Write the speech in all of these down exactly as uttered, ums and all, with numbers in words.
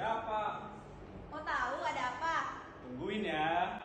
Apa? Mau tahu ada apa? Tungguin ya.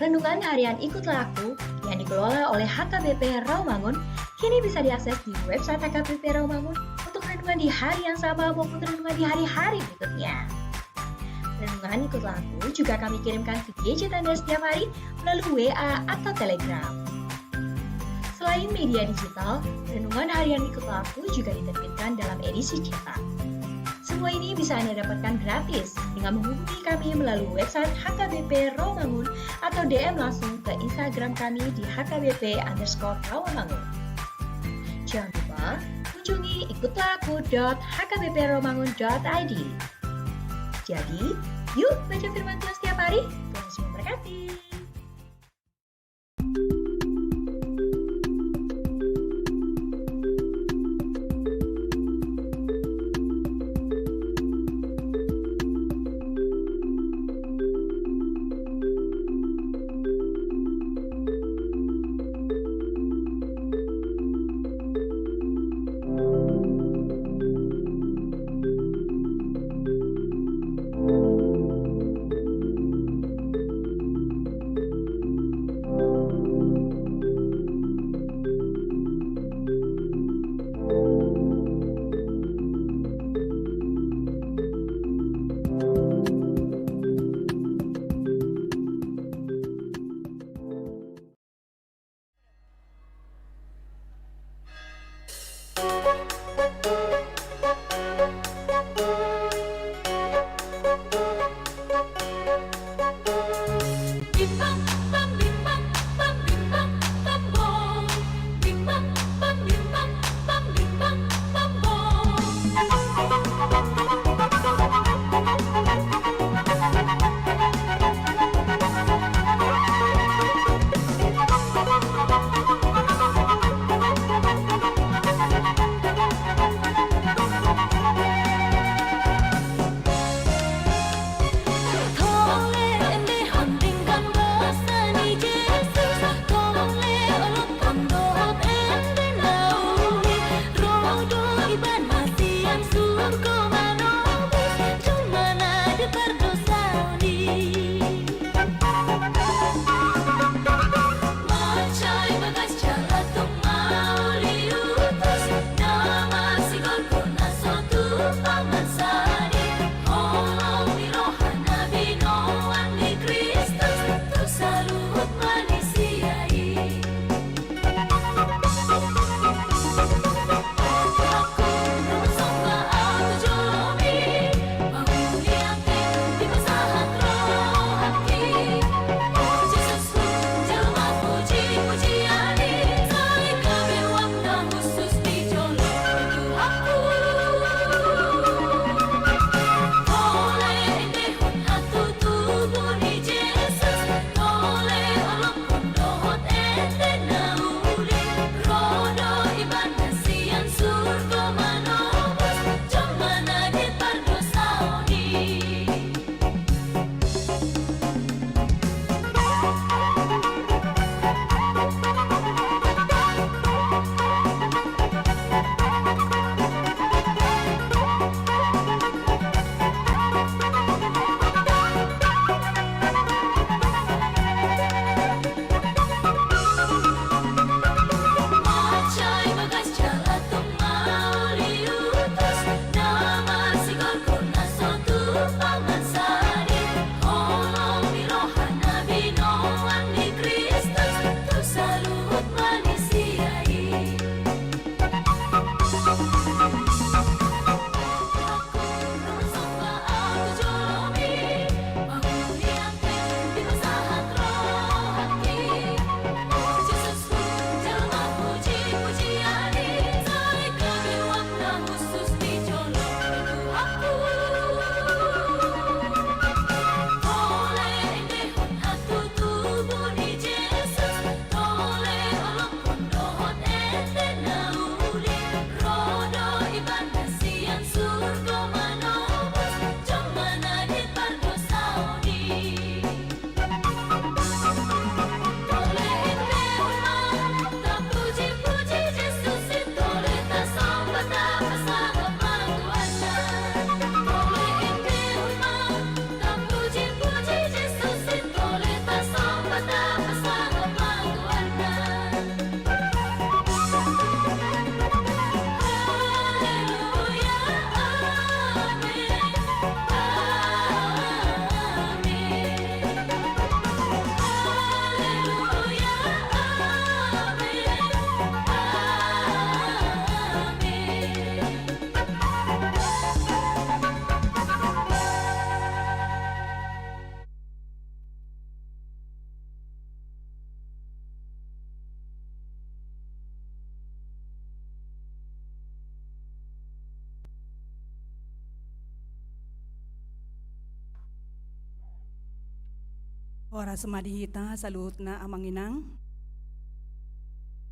Renungan Harian Ikutlah Aku yang dikelola oleh H K B P Rawamangun kini bisa diakses di website H K B P Rawamangun untuk renungan di hari yang sama maupun renungan di hari-hari berikutnya. Renungan Ikutlah Aku juga kami kirimkan ke gadget Anda setiap hari melalui W A atau Telegram. Selain media digital, Renungan Harian Ikutlah Aku juga diterbitkan dalam edisi cetak. Semua ini bisa Anda dapatkan gratis dengan menghubungi kami melalui website H K B P Rawamangun atau D M langsung ke Instagram kami di H K B P underscore Rawamangun. Jangan lupa kunjungi ikutlah aku dot H K B P rawamangun dot I D. Jadi, yuk baca firman Tuhan setiap hari. Tuhan Yesus memberkati. Horas ma di hita saluhutna amang inang.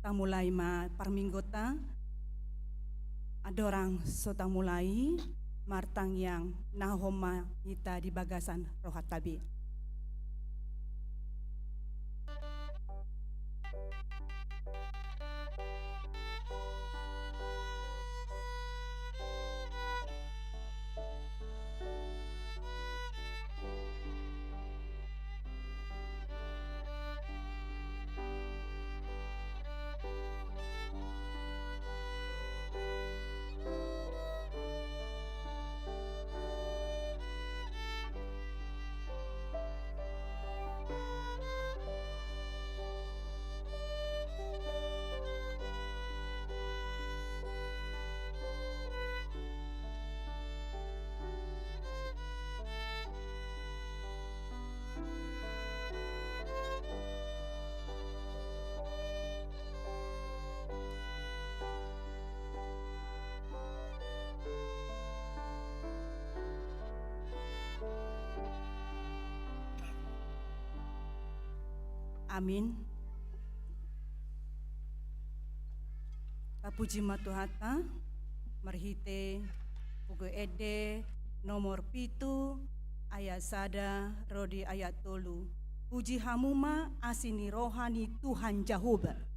Tamulai ma parmingguonta. Andorang so tamulai, martangiang na homma hita di bagasan rohanta be. Amin. Tapuji ma Tuhanta, marhite Buku Ende nomor pitu, ayat sada ro di ayat tolu. Puji hamu ma asi ni roha ni Tuhan Jahowa.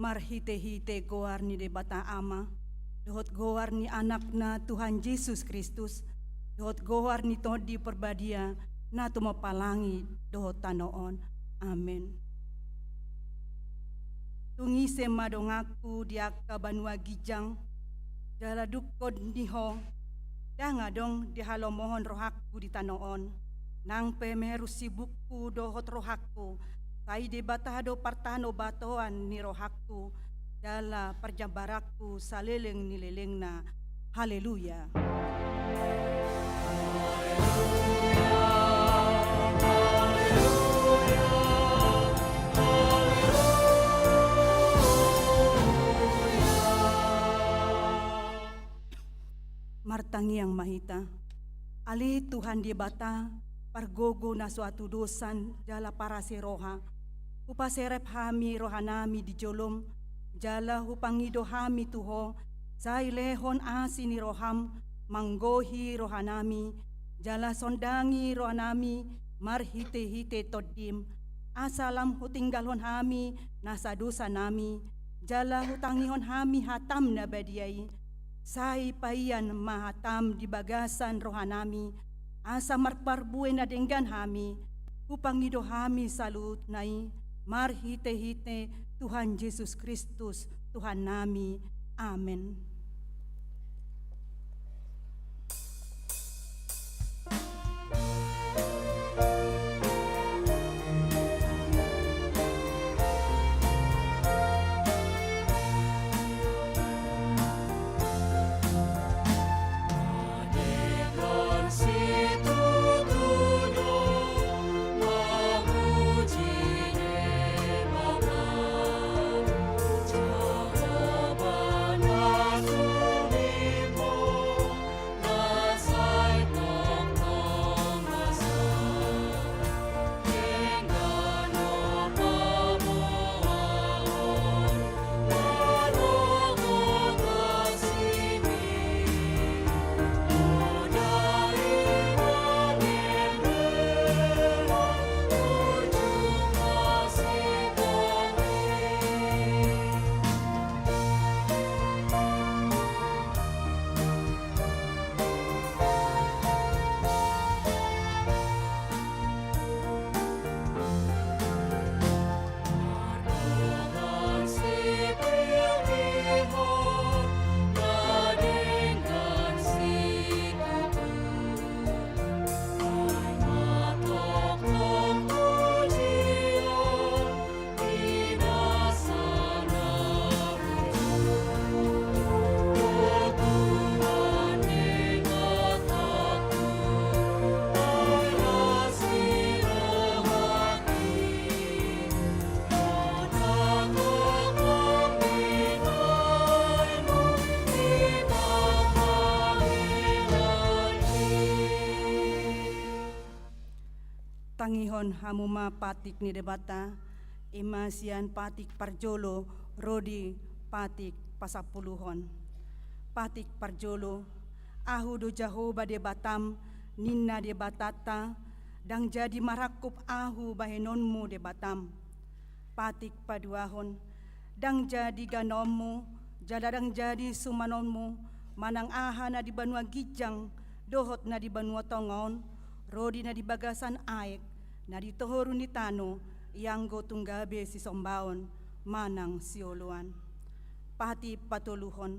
Marhitehite goar ni Debata Ama, dohot goar ni Anakna Tuhan Jesus Kristus, dohot goar ni Tondi Parbadia, na tumompa langit dohot tano on. Amen. Tung ise ma donganku di angka banua ginjang, jala dungkon ni ho, ndang adong dihalomohon rohangku di tano on, nang pe meru sibukku dohot rohangku, sai Debata do partanobatoan ni rohangku, jala parjambaranku saleleng ni lelengna. Haleluya. Martangiang ma hita. Ale Tuhan Debata, pargogo na so hatudosan jala parasi roha, hupaserep hami rohanami di jolom, jala hupangido hami tu ho, sai lehon asi ni roham manggohi rohanami, jala sondangi rohanami marhitehite Tondim, asa lam hutinggalhon hami nasa dosanami, jala hutangihon hami hatam na badia i. Sai paian ma hatam di bagasan rohanami, asa marparbue na denggan hami, hupangido hami saluhutna i, marhitehite Tuhan Jesus Kristus, Tuhannami. Amen. Tangihon hamu ma patik ni Debata, i ma sian patik parjolo ro di patik pasampuluhon. Patik parjolo, Ahu do Jahowa Debatam, ninna Debatanta, ndang jadi marangkup Ahu bahenonmu Debatam. Patik paduahon, ndang jadi ganaonmu, jala ndang jadi sumanonmu, manang aha na di banua ginjang, dohot na di banua tonga on, ro di na di bagasan aek, na di toru ni tano, ianggo tung gabe sisombaon, manang sioloan. Patik patoluhon,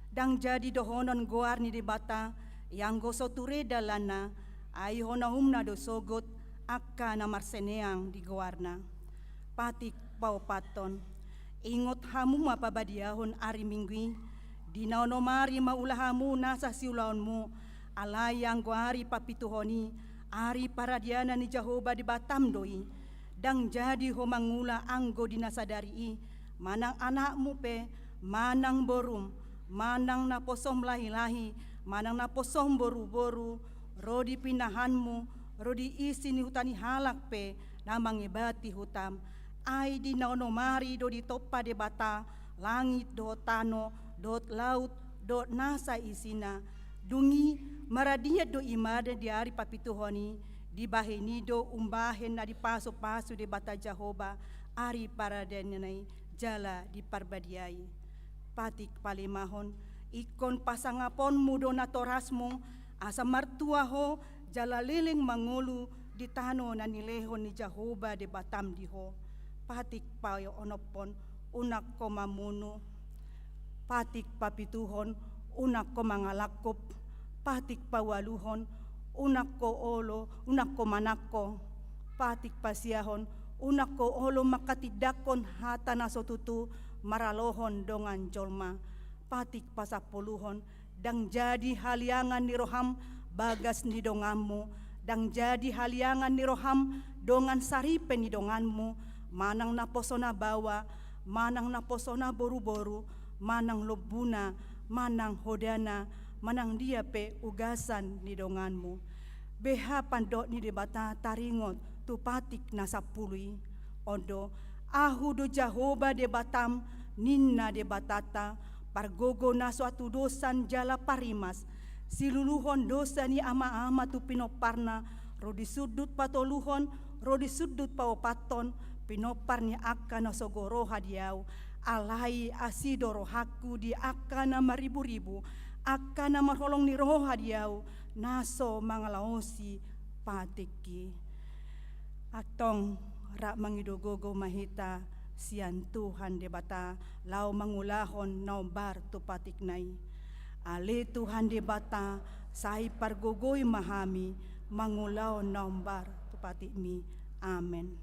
ndang jadi dohonon goar ni Debata, ianggo so ture dalanna, ai hona umna do sogot, angka na marseneang di goarna. Patik paopathon, ingot hamu ma pabadiahon ari Minggu i, di na onom ari ma ula hamu nasa siulaonmu, alai anggo ari papituhon i, ari paradianan ni Jahowa Debatam do i, ndang jadi ho mangula anggo di na sadari i, manang anakmu pe, manang borum, manang naposom lahilahi, manang naposom boruboru, ro di pinahanmu, ro di isi ni huta ni halak pe, na mangebati hutam. Ai di na onom ari do ditompa Debata, langit dohot tano, dohot laut, dohot nasa isina. Dung i maradian do ibana di ari papituhon i, dibahen i do umbahen na dipasupasu Debata Jahowa, ari paradianan i jala diparbadiai. Patik palimahon, ingkon pasangaponmu do natorasmu, asa martua ho, jala leleng mangolu di tano na nilehon ni Jahowa Debatam di ho. Patik paonomhon, unang ho mamunu. Patik papituhon, unang ho mangalangkup. Patik paualuhon, unang ho olo, unang ho manangko. Patik pasiahon, unang ho olo manghatindanghon hata na so tutu maralohon dongan jolma. Patik pasampuluhon, ndang jadi haliangan ni roham bagas ni donganmu, ndang jadi haliangan ni roham dongan saripe ni donganmu, manang naposo na baoa, manang naposo na boruboru, manang lombuna, manang hodana, manang dia pe ugasan ni donganmu. Beha pandok ni Debata taringot tu patik na sampulu i. On do, Ahu do Jahowa Debatam, ninna Debatanta, pargogo na so hatudosan jala parimas, siluluhon dosa ni amaama tu pinomparna, ro di sundut patoluhon, ro di sundut paopathon, pinompar ni angka na sogo roha di Ahu. Alai asi do rohangku di angka na marriburibu, angka na marholong ni roha di Ahu, na so mangalaosi patik i. Antong rap mangido gogo ma hita sian Tuhan Debata laho mangulahon na hombar tu patikna i. Ale Tuhan Debata, sai pargogoi ma hami mangulahon na hombar tu patikmi. Amen.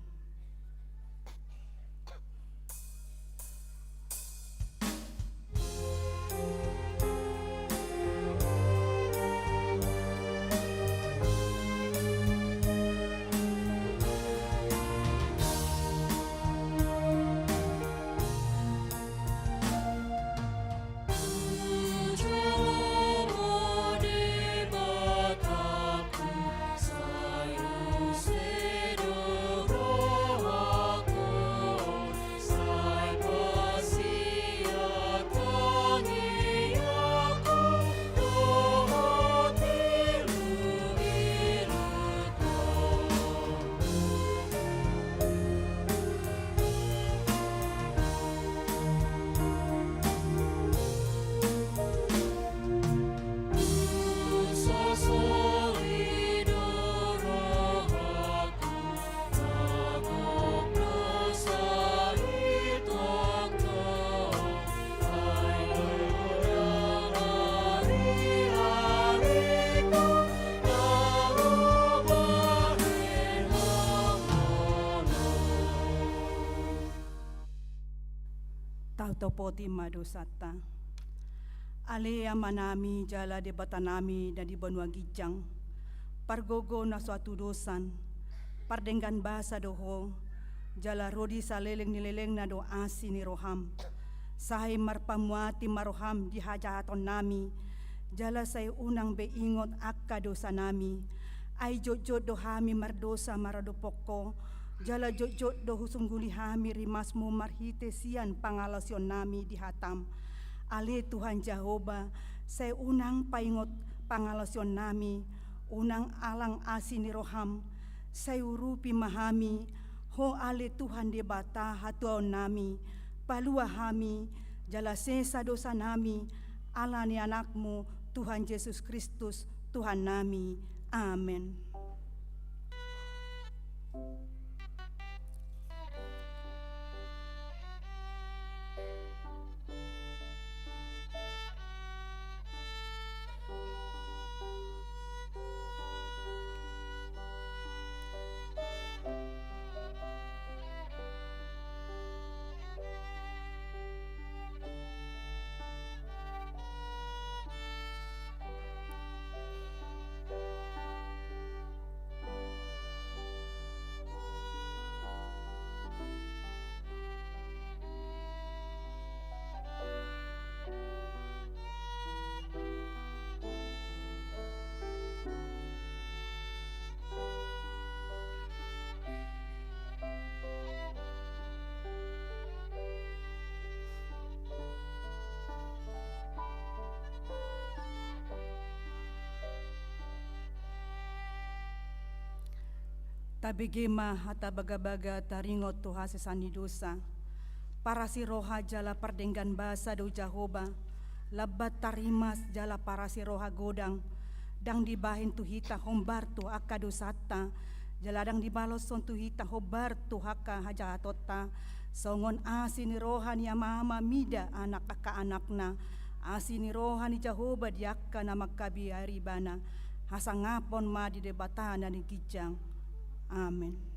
Taotopoti ma dosanta. Ale Amanami jala Debatanami na di banua ginjang, pargogo na so hatudosan, pardenggan basa do Ho, jala ro di saleleng ni lelengna do asi ni roham. Sai marpamuati ma roham di hajahatonnami, jala sai unang be ingot angka dosanami. Ai jotjot do hami mardosa maradophon Ho, jala jotjot do husungguli hami rimasmu marhite sian pangalaosionnami di hatam. Ale Tuhan Jahowa, sai unang paingot pangalaosionnami, unang alang asi ni roham, sai urupi ma hami, Ho ale Tuhan Debata hatuaonnami, palua hami, jala sesa dosanami, ala ni Anakmu, Tuhan Jesus Kristus, Tuhannami. Amen. Tabege ma hata bagabaga taringot tu hasesaan ni dosa. Parasi roha jala pardenggan basa do Jahowa, lambat tarimas jala parasi roha godang, ndang dibahen tu hita hombar tu angka dosanta, jala ndang dibaloshon tu hita hombar tu angka hajahatonta, Songon asi ni roha ni amama mida anak angka anakna, asi ni roha ni Jahowa di angka na mangkabiari ibana, hasangapon ma di Debata na di ginjang. Amen.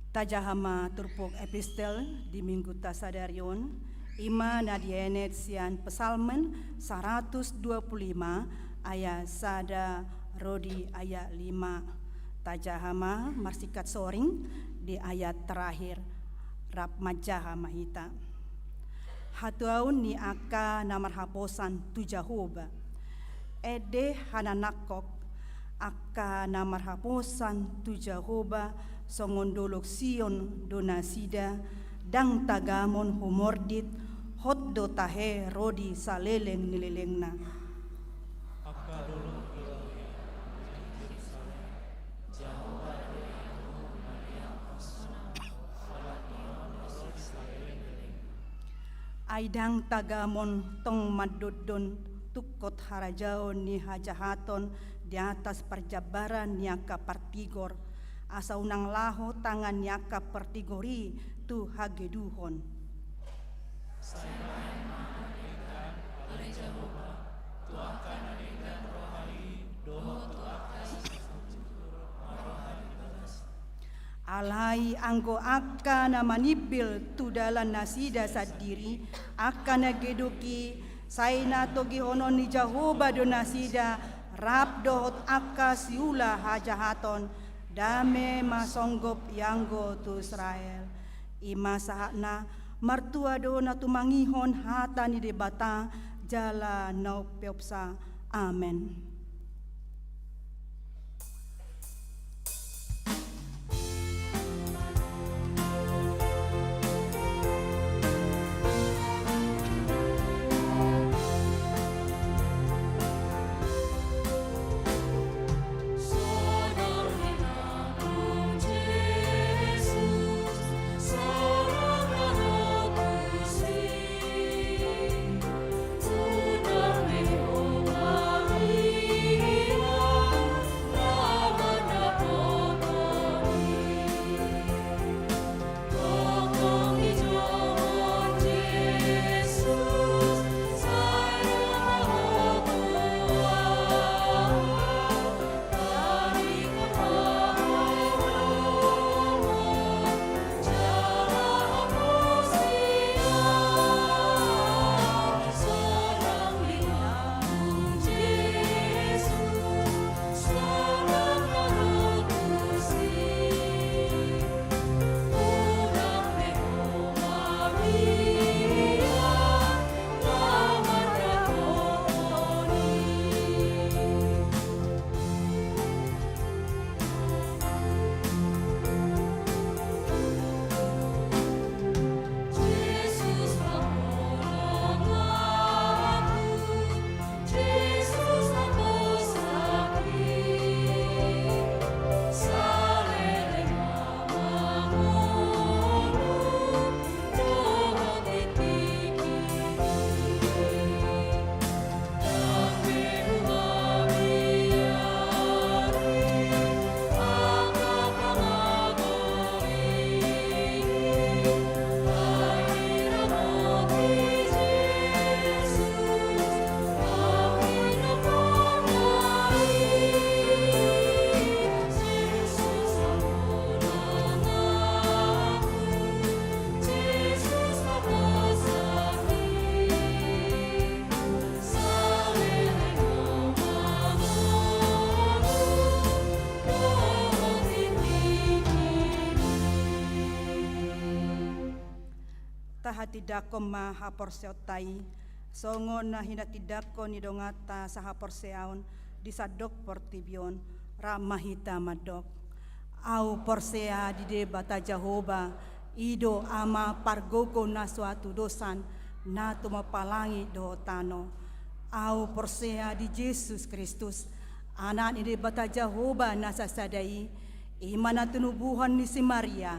Tajaha ma turpuk epistel di Mingguta sadari on, i ma na dienet sian Psalmen saratus dua pulu lima ayat sada ro di ayat lima. Tajaha ma marsingkat soring di ayat terakhir, rap manjaha ma hita. Hatuaon ni angka na marhaposan tu Jahowa. Ende hananangkok, angka na marhaposan tu Jahowa songon dolok Sion do nasida, ndang tagamon humordit, hot do tahe ro di saleleng ni lelengna. Angka dolok Jahowa do i ahu maleangkon sonang, halak ni on do ro di saleleng ni lelengna. Ai ndang tagamon tong mandondon tungkot harajaon ni hajahaton di atas parjambaran ni angka partigor, asa unang laho tangan ni angka partigor i tu hageduhon. Sai lae ma na denggan, ale Jahowa, tu angka na denggan roha i, dohot tu angka na sungkun-sungkun roha di bagasna. Alai anggo angka na manimbil tu dalan nasida sandiri, angka na geduk i, sai na togihonon ni Jahowa do nasida, rap dohot angka siula hajahaton. Dame ma songgop ianggo tu Israel. I ma sahatna. Martua do na tumangihon hata ni Debata jala na umpeopsa. Amen. Tahatindangkon ma haporseaonta i, songon na hinatindangkon ni donganta sahaporseaon di sandok portibi on, rap ma hita mandok. Ahu porsea di Debata Jahowa, i do Ama pargogo na so hatudosan, na tumompa langit dohot tano. Ahu porsea di Jesus Kristus, Anak ni Debata Jahowa na sasada i, i ma na tinubuhon ni si Maria,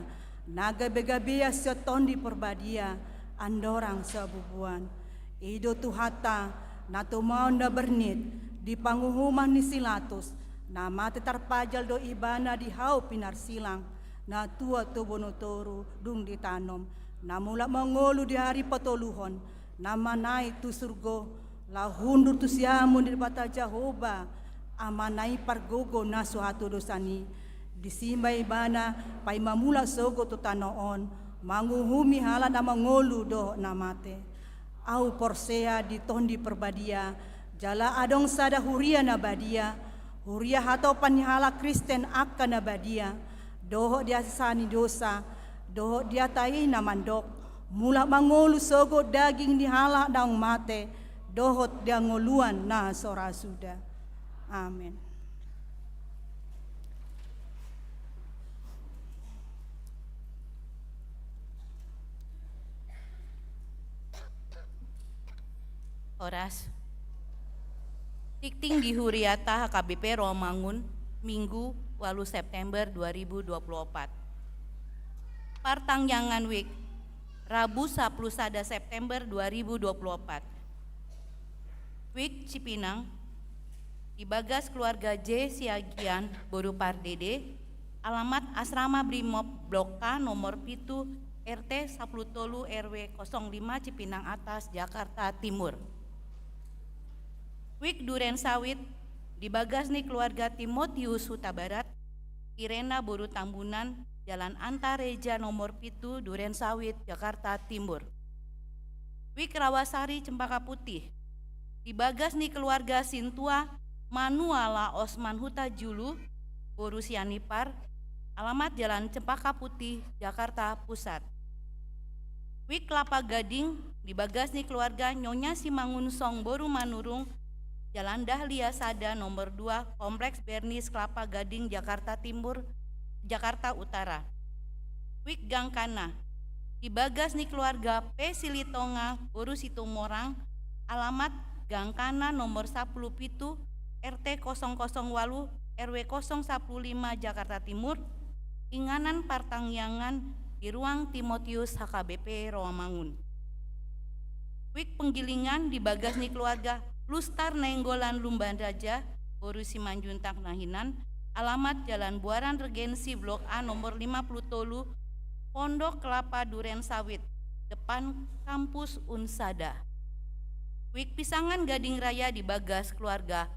na gabegabean sian Tondi Parbadia, andorang so bubuan. I do Tuhanta, na tumaon na bernit, di panguhuman ni si Latus, na mate tarpajal do ibana di hau pinarsilang, na tuat tu bonotoru dung ditanom, na mulak mangolu di ari patoluhon, na manaek tu surgo, laho hundul tu siamun ni Debata Jahowa, Amana i pargogo na so hatudosan i. Disi ma ibana paima mulak sogot tu tano on, manguhumi halak na mangolu dohot na mate. Ahu porsea di Tondi Parbadia, jala adong sada huria na badia, huria hatopan ni halak Kristen angka na badia, dohot di hasesaan ni dosa, dohot di hata i na mandok, mulak mangolu sogot daging ni halak naung mate, dohot di hangoluan na so ra suda. Amen. Horas. Tingting di huriata H K B P Rawamangun, Minggu, ualu September dua ribu dua puluh opat. Partangiangan wijk, Rabu, sapuluh sada September dua ribu dua puluh opat. Wijk Cipinang, di bagas keluarga J Siagian boru Pardede, alamat Asrama Brimob Blok K nomor pitu, R T sapuluh tolu, R W kosong lima, Cipinang Atas, Jakarta Timur. Wijk Duren Sawit, di bagas ni keluarga Timotius Hutabarat, Irena boru Tambunan, Jalan Antareja nomor pitu, Duren Sawit, Jakarta Timur. Wijk Rawasari Cempaka Putih, di bagas ni keluarga Sintua Manuala Osman Hutajulu, boru Sianipar, alamat Jalan Cempaka Putih, Jakarta Pusat. Wijk Kelapa Gading, di bagas ni keluarga Nyonya Simangunsong boru Manurung, Jalan Dahlia sada nomor dua, Kompleks Bernis Kelapa Gading, Jakarta Timur, Jakarta Utara. Wijk Gangkana, di bagas ni keluarga P Silitonga boru Situmorang, alamat Gangkana nomor sapuluh pitu, R T kosong kosong ualu, R W kosong sapuluh lima, Jakarta Timur, inganan partangiangan di ruang Timotius H K B P Rawamangun. Wijk Penggilingan, di bagas ni keluarga Lustar Nainggolan Lumban Raja, boru Simanjuntak Nahinan, alamat Jalan Buaran Regensi Blok A nomor lima puluh tolu, Pondok Kelapa Duren Sawit, depan kampus Unsada. Wijk Pisangan Gading Raya, di bagas keluarga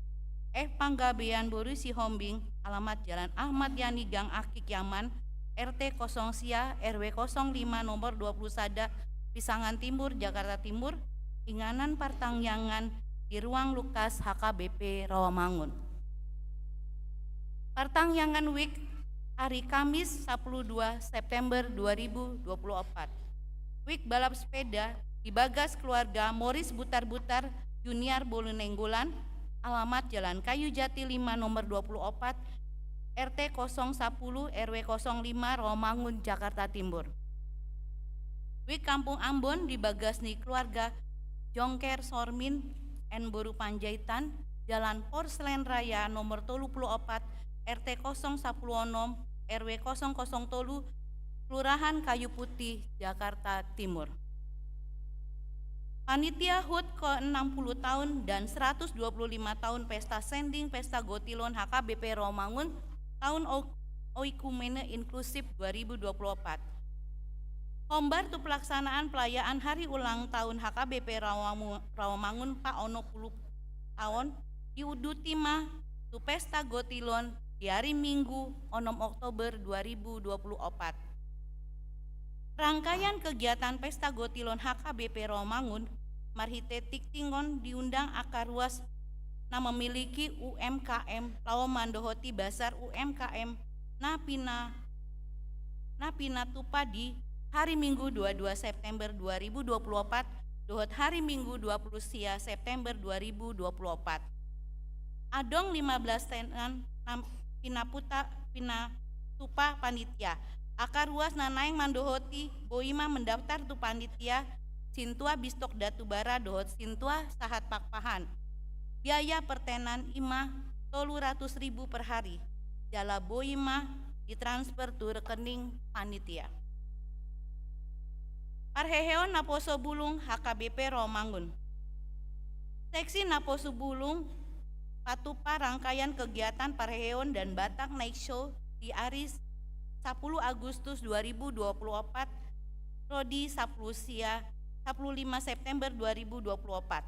F Panggabean boru Sihombing, alamat Jalan Ahmad Yani Gang Akik Yaman, R T kosong sia, R W kosong lima, nomor dua puluh sada, Pisangan Timur, Jakarta Timur, inganan partangiangan di ruang Lukas H K B P Rawamangun. Partangiangan wijk, hari Kamis, sapuluh dua September dua ribu dua puluh opat. Wijk balap sepeda, di bagas keluarga Moris Butar-Butar Junior boru Nainggolan, alamat Jalan Kayu Jati lima nomor dua puluh opat, R T kosong sapuluh, R W kosong lima, Rawamangun, Jakarta Timur. Wijk Kampung Ambon, di bagas ni keluarga Jongker Sormin and boru Panjaitan, Jalan Porselen Raya nomor tolu puluh opat, R T kosong sapuluh onom, R W kosong kosong tolu, Kelurahan Kayu Putih, Jakarta Timur. Panitia hut ke enam puluh tahun dan seratus dua puluh lima tahun Pesta Sending Pesta Gotilon H K B P Rawamangun tahun O-, Oikumene Inklusif dua ribu dua puluh opat. Hombar tu pelaksanaan perayaan hari ulang tahun H K B P Rawamu-, Rawamangun empat puluh tahun diuduti ma tu Pesta Gotilon di hari Minggu, onom Oktober dua ribu dua puluh opat. Rangkaian kegiatan Pesta Gotilon H K B P Rawamangun marhite tingting on diundang angka ruas na memiliki U M K M laho mandohoti basar U M K M na pina-, na pinatupa di hari Minggu dua dua September dua ribu dua puluh opat dohot hari Minggu dua puluh sia September dua ribu dua puluh opat. Adong lima belas tenan pinaputa pinatupa panitia. Angka ruas na naeng mandohoti boi ma mendaftar tu panitia sintua Bistok Datubara dohot sintua Sahat Pakpahan. Biaya per tenan i ma tolu ratus ribu per hari. Jala boi ma ditransfer tu rekening panitia. Parheheon Naposo Bulung H K B P Rawamangun. Seksi Naposo Bulung patupa rangkaian kegiatan parheheon dan Batak Night Show di ari sapuluh Agustus dua ribu dua puluh opat ro di sapuluh sia, sapuluh lima September dua ribu dua puluh opat.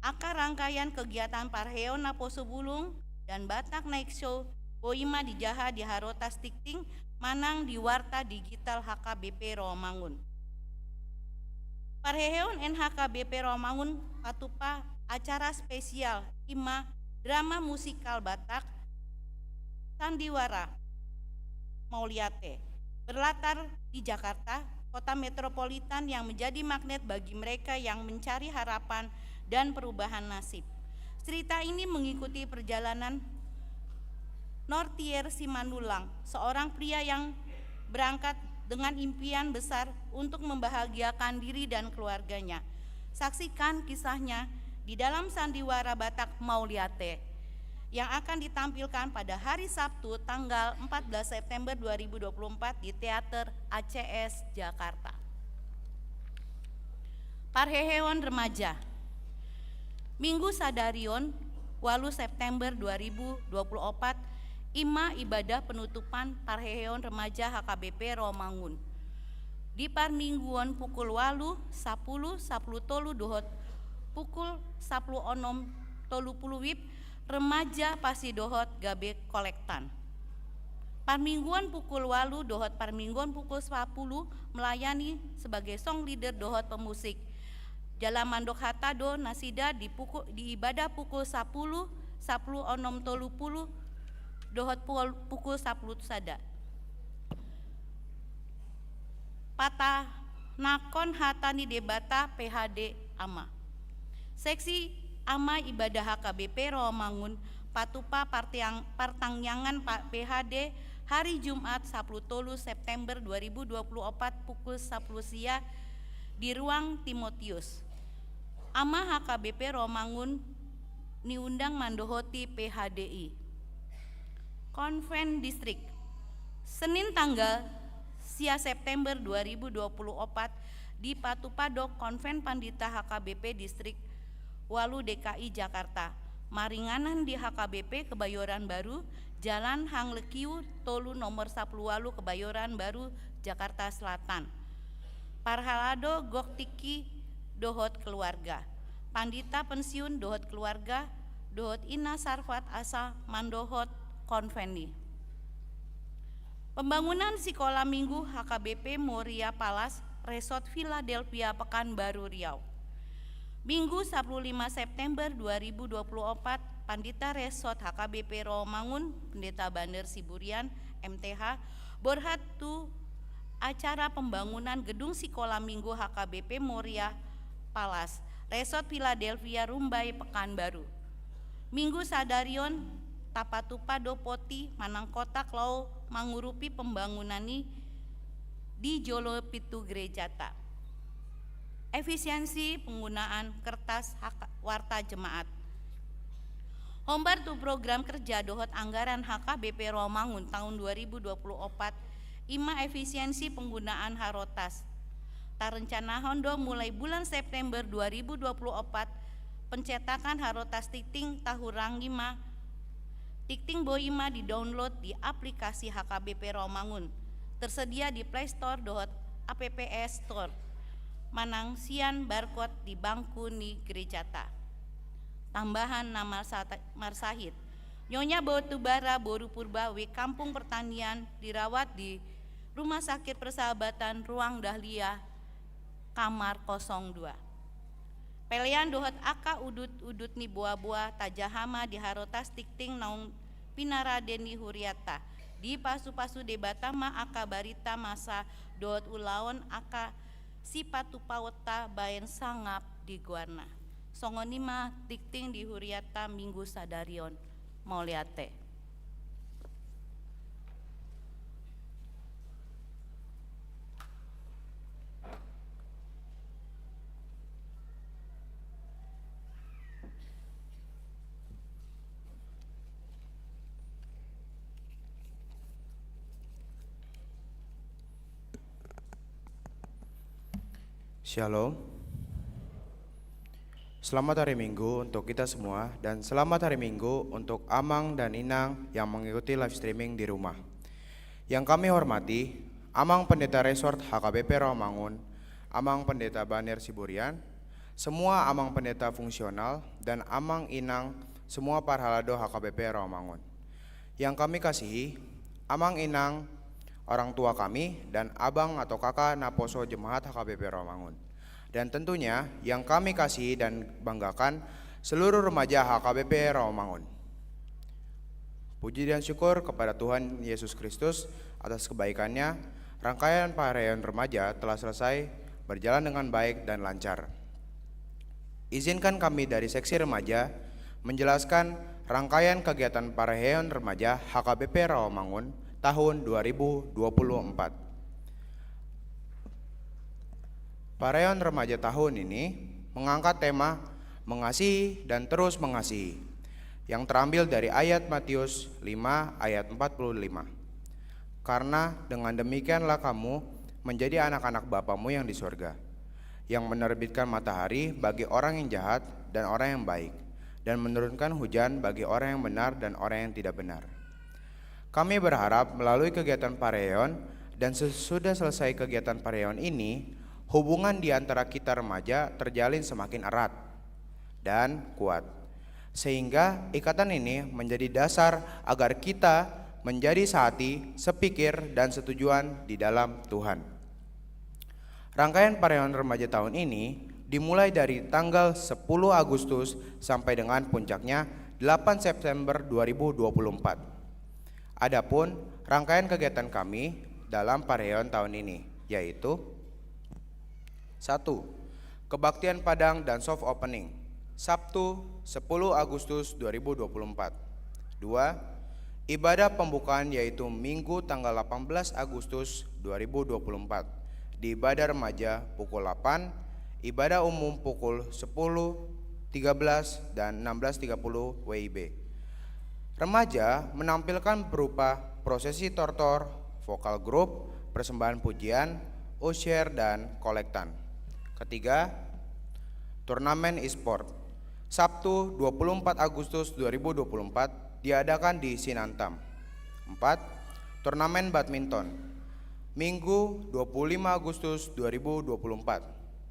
Angka rangkaian kegiatan parheheon Naposo Bulung dan Batak Night Show boi ma dijaha di Harotas Tingting manang di Warta Digital H K B P Rawamangun. Parheheon N H K B P Rawamangun patupa acara spesial i ma drama musikal Batak Sandiwara Mauliate, berlatar di Jakarta, kota metropolitan yang menjadi magnet bagi mereka yang mencari harapan dan perubahan nasib. Cerita ini mengikuti perjalanan Nortier Simanullang, seorang pria yang berangkat dengan impian besar untuk membahagiakan diri dan keluarganya. Saksikan kisahnya di dalam Sandiwara Batak Mauliate yang akan ditampilkan pada hari Sabtu tanggal empat belas September dua ribu dua puluh empat di Teater A C S Jakarta. Parheheon Remaja. Minggu sadari on, ualu September dua ribu dua puluh opat, i ma ibadah penutupan parheheon remaja H K B P Rawamangun. Di parmingguon pukul ualu, sapuluh, sapuluh tolu dohot pukul sapuluh onom tolu puluh wib, remaja pasti dohot gabe kolektan. Parmingguon pukul ualu dohot parmingguon pukul sapuluh melayani sebagai song leader dohot pemusik. Jala mandok hata do nasida di pukul, di ibadah pukul sapuluh, sapuluh onom tolu puluh dohot pukul, pukul sapuluh sada. Patanahon hata ni Debata P H D Ama. Seksi Ama ibadah H K B P Rawamangun patupa partiang-, partangiangan pa-, P H D hari Jumat sapuluh tolu September dua ribu dua puluh opat pukul sapuluh sia di ruang Timotius. Ama H K B P Rawamangun niundang mandohoti P H D i. Konven Distrik. Senin tanggal sia September dua ribu dua puluh opat dipatupa do Konven Pandita H K B P Distrik ualu D K I Jakarta. Maringanan di H K B P Kebayoran Baru, Jalan Hang Lekiu tolu nomor sapuluh ualu Kebayoran Baru, Jakarta Selatan. Parhalado gok tingki dohot keluarga. Pandita pensiun dohot keluarga, dohot Ina Sarfat asa mandohot konven i. Pembangunan Sikola Minggu H K B P Moria Palace Resort Philadelphia Pekanbaru Riau. Minggu sapuluh lima September dua ribu dua puluh opat, Pandita Resort H K B P Rawamangun, Pendeta Bander Siburian, M T H, borhat tu acara pembangunan gedung Sikola Minggu H K B P Moria Palace Resort Philadelphia Rumbai Pekanbaru. Minggu sadari on tapatupa do poti manang kotak laho mangurupi pembangunan i di jolo pintu gerejata. Efisiensi penggunaan kertas hak-, warta jemaat. Hombar tu program kerja dohot anggaran H K B P Rawamangun tahun dua ribu dua puluh opat, i ma efisiensi penggunaan harotas. Tarencanahon do mulai bulan September dua ribu dua puluh opat, pencetakan harotas tingting tahurangi ma, tingting boi ma di-download di aplikasi H K B P Rawamangun, tersedia di Play Store dohot App Store, manang sian barcode di bangku ni gerejata. Tambahan na marsa-, marsahit. Nyonya Batubara boru Purba W Kampung Pertanian dirawat di Rumah Sakit Persahabatan Ruang Dahlia, kamar kosong dua. Pelean dohot angka udut-udut ni boa-boa tajaha ma di harotas tingting naung pinarade ni hurianta, Dipasupasu Debata ma angka barita masa dohot ulaon angka sipatupaonta baen sangap di goarna. Songon i ma tingting di hurianta Minggu sadari on. Mauliate. Shalom. Selamat hari Minggu untuk kita semua, dan selamat hari Minggu untuk Amang dan Inang yang mengikuti live streaming di rumah. Yang kami hormati, Amang Pendeta Resort H K B P Rawamangun, Amang Pendeta Banir Siburian, semua Amang Pendeta fungsional, dan Amang Inang semua parhalado H K B P Rawamangun. Yang kami kasihi, Amang Inang, orang tua kami, dan abang atau kakak naposo jemaat H K B P Rawamangun. Dan tentunya yang kami kasihi dan banggakan, seluruh remaja H K B P Rawamangun. Puji dan syukur kepada Tuhan Yesus Kristus atas kebaikannya, rangkaian parayaan remaja telah selesai, berjalan dengan baik dan lancar. Izinkan kami dari seksi remaja menjelaskan rangkaian kegiatan parayaan remaja H K B P Rawamangun tahun dua ribu dua puluh empat. Parayaan remaja tahun ini mengangkat tema Mengasihi dan Terus Mengasihi, yang terambil dari ayat Matius lima ayat empat puluh lima. Karena dengan demikianlah kamu menjadi anak-anak Bapamu yang di sorga, yang menerbitkan matahari bagi orang yang jahat dan orang yang baik, dan menurunkan hujan bagi orang yang benar dan orang yang tidak benar. Kami berharap melalui kegiatan parayaan dan sesudah selesai kegiatan parayaan ini, hubungan di antara kita remaja terjalin semakin erat dan kuat, sehingga ikatan ini menjadi dasar agar kita menjadi sehati, sepikir, dan setujuan di dalam Tuhan. Rangkaian parayaan remaja tahun ini dimulai dari tanggal sepuluh Agustus sampai dengan puncaknya delapan September dua ribu dua puluh empat. Adapun rangkaian kegiatan kami dalam parayaan tahun ini, yaitu: satu. Kebaktian Padang dan soft opening, Sabtu sepuluh Agustus dua ribu dua puluh empat. Dua. Ibadah pembukaan, yaitu Minggu tanggal delapan belas Agustus dua ribu dua puluh empat, di ibadah remaja pukul delapan, ibadah umum pukul sepuluh tiga belas dan enam belas tiga puluh W I B. Remaja menampilkan berupa prosesi tortor, vokal grup, persembahan pujian, usher, dan kolektan. Ketiga, turnamen e-sport. Sabtu dua puluh empat Agustus dua ribu dua puluh empat diadakan di Sinantam. Empat, turnamen badminton. Minggu dua puluh lima Agustus dua ribu dua puluh empat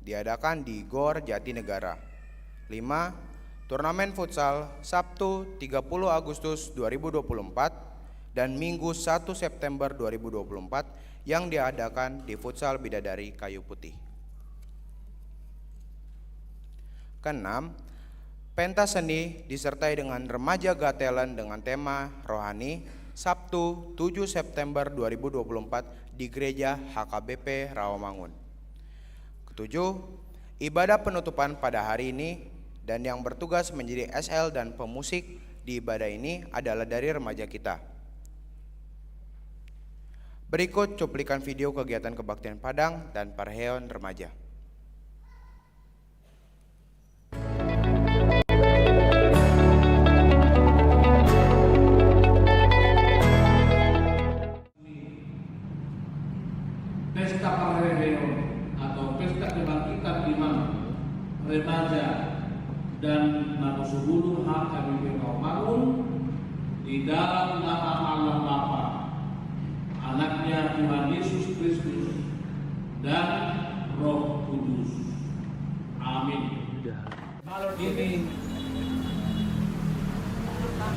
diadakan di Gor Jatinegara. Lima, turnamen futsal Sabtu tiga puluh Agustus dua ribu dua puluh empat dan Minggu satu September dua ribu dua puluh empat yang diadakan di Futsal Bidadari Kayu Putih. Keenam, pentas seni disertai dengan remaja Got Talent dengan tema Rohani, Sabtu tujuh September dua ribu dua puluh empat di Gereja H K B P Rawamangun. Ketujuh, ibadah penutupan pada hari ini, dan yang bertugas menjadi S L dan pemusik di ibadah ini adalah dari remaja kita. Berikut cuplikan video kegiatan kebaktian Padang dan parayaan remaja. Pesta parheheon atau pesta kebangkitan iman remaja dan naposobulung H K B P Rawamangun di dalam nama Allah Bapa, Anaknya Tuhan Yesus Kristus, dan Roh Kudus. Amin. Balon ini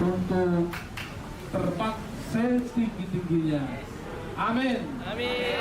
untuk terbang setinggi-tingginya. Amin. Amin.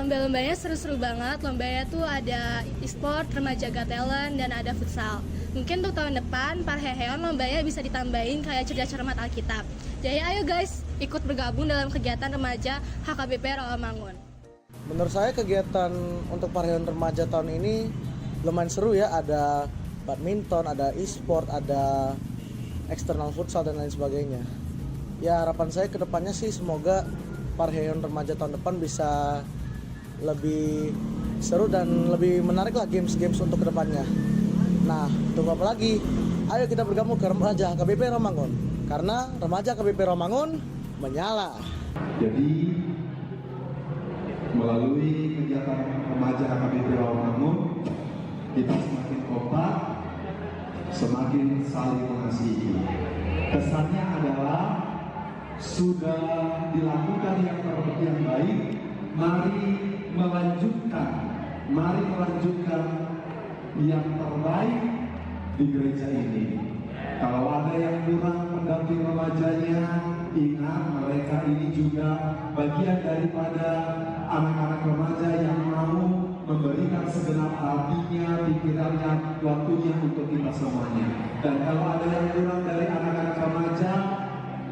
Lomba-lombanya seru-seru banget. Lombanya tuh ada e-sport, remaja got talent, dan ada futsal. Mungkin untuk tahun depan, parheheon lombanya bisa ditambahin kayak cerdas cermat Alkitab. Jadi ayo guys, ikut bergabung dalam kegiatan remaja H K B P Rawamangun. Menurut saya kegiatan untuk parheheon remaja tahun ini lumayan seru ya, ada badminton, ada e-sport, ada eksternal futsal dan lain sebagainya. Ya, harapan saya ke depannya sih semoga parheheon remaja tahun depan bisa lebih seru dan lebih menarik lah games-games untuk ke depannya. Nah, tunggu apa lagi? Ayo kita bergabung ke remaja H K B P Rawamangun. Karena remaja H K B P Rawamangun menyala. Jadi, melalui kegiatan remaja H K B P Rawamangun, kita semakin kompak, semakin saling mengasihi. Kesannya adalah sudah dilakukan yang ter-, yang baik, mari melanjutkan, mari melanjutkan yang terbaik di gereja ini. Kalau ada yang kurang pendamping remajanya, ingat, mereka ini juga bagian daripada anak-anak remaja yang mau memberikan segenap hatinya, pikirannya, waktunya untuk kita semuanya. Dan kalau ada yang kurang dari anak-anak remaja,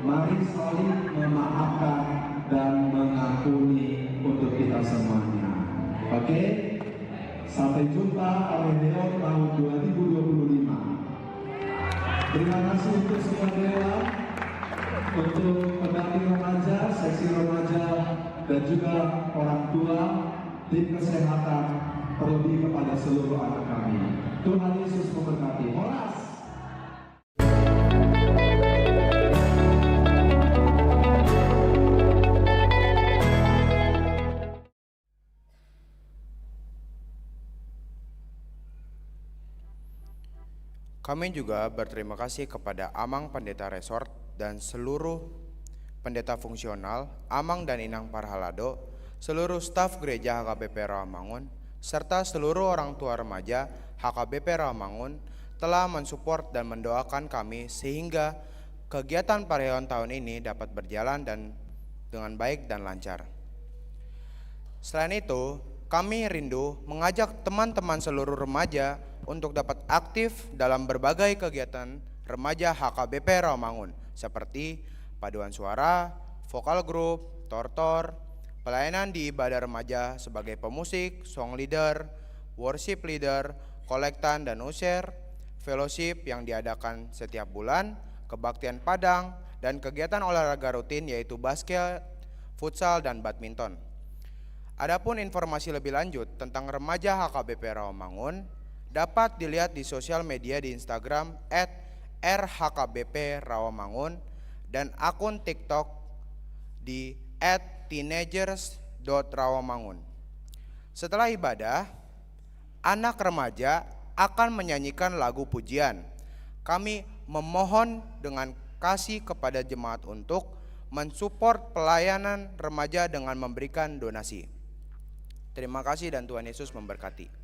mari saling memaafkan dan mengampuni untuk kita semuanya. Oke? Sampai jumpa parheheon tahun dua ribu dua puluh lima. Terima kasih untuk semua dewan, untuk pendamping remaja, seksi remaja, dan juga orang tua, tim kesehatan, terlebih kepada seluruh anak kami. Tuhan Yesus memberkati. Horas! Kami juga berterima kasih kepada Amang Pendeta Resort dan seluruh pendeta fungsional, Amang dan Inang Parhalado, seluruh staf Gereja H K B P Rawamangun, serta seluruh orang tua remaja H K B P Rawamangun telah mensupport dan mendoakan kami sehingga kegiatan parheheon tahun ini dapat berjalan dan dengan baik dan lancar. Selain itu, kami rindu mengajak teman-teman seluruh remaja untuk dapat aktif dalam berbagai kegiatan remaja H K B P Rawamangun, seperti paduan suara, vokal group, tortor, pelayanan di ibadah remaja sebagai pemusik, song leader, worship leader, kolektan dan usher, fellowship yang diadakan setiap bulan, kebaktian Padang, dan kegiatan olahraga rutin yaitu basket, futsal, dan badminton. Adapun informasi lebih lanjut tentang remaja H K B P Rawamangun dapat dilihat di sosial media di Instagram at R H K B P Rawamangun dan akun TikTok di at teenagers dot rawamangun. Setelah ibadah, anak remaja akan menyanyikan lagu pujian. Kami memohon dengan kasih kepada jemaat untuk mensupport pelayanan remaja dengan memberikan donasi. Terima kasih dan Tuhan Yesus memberkati.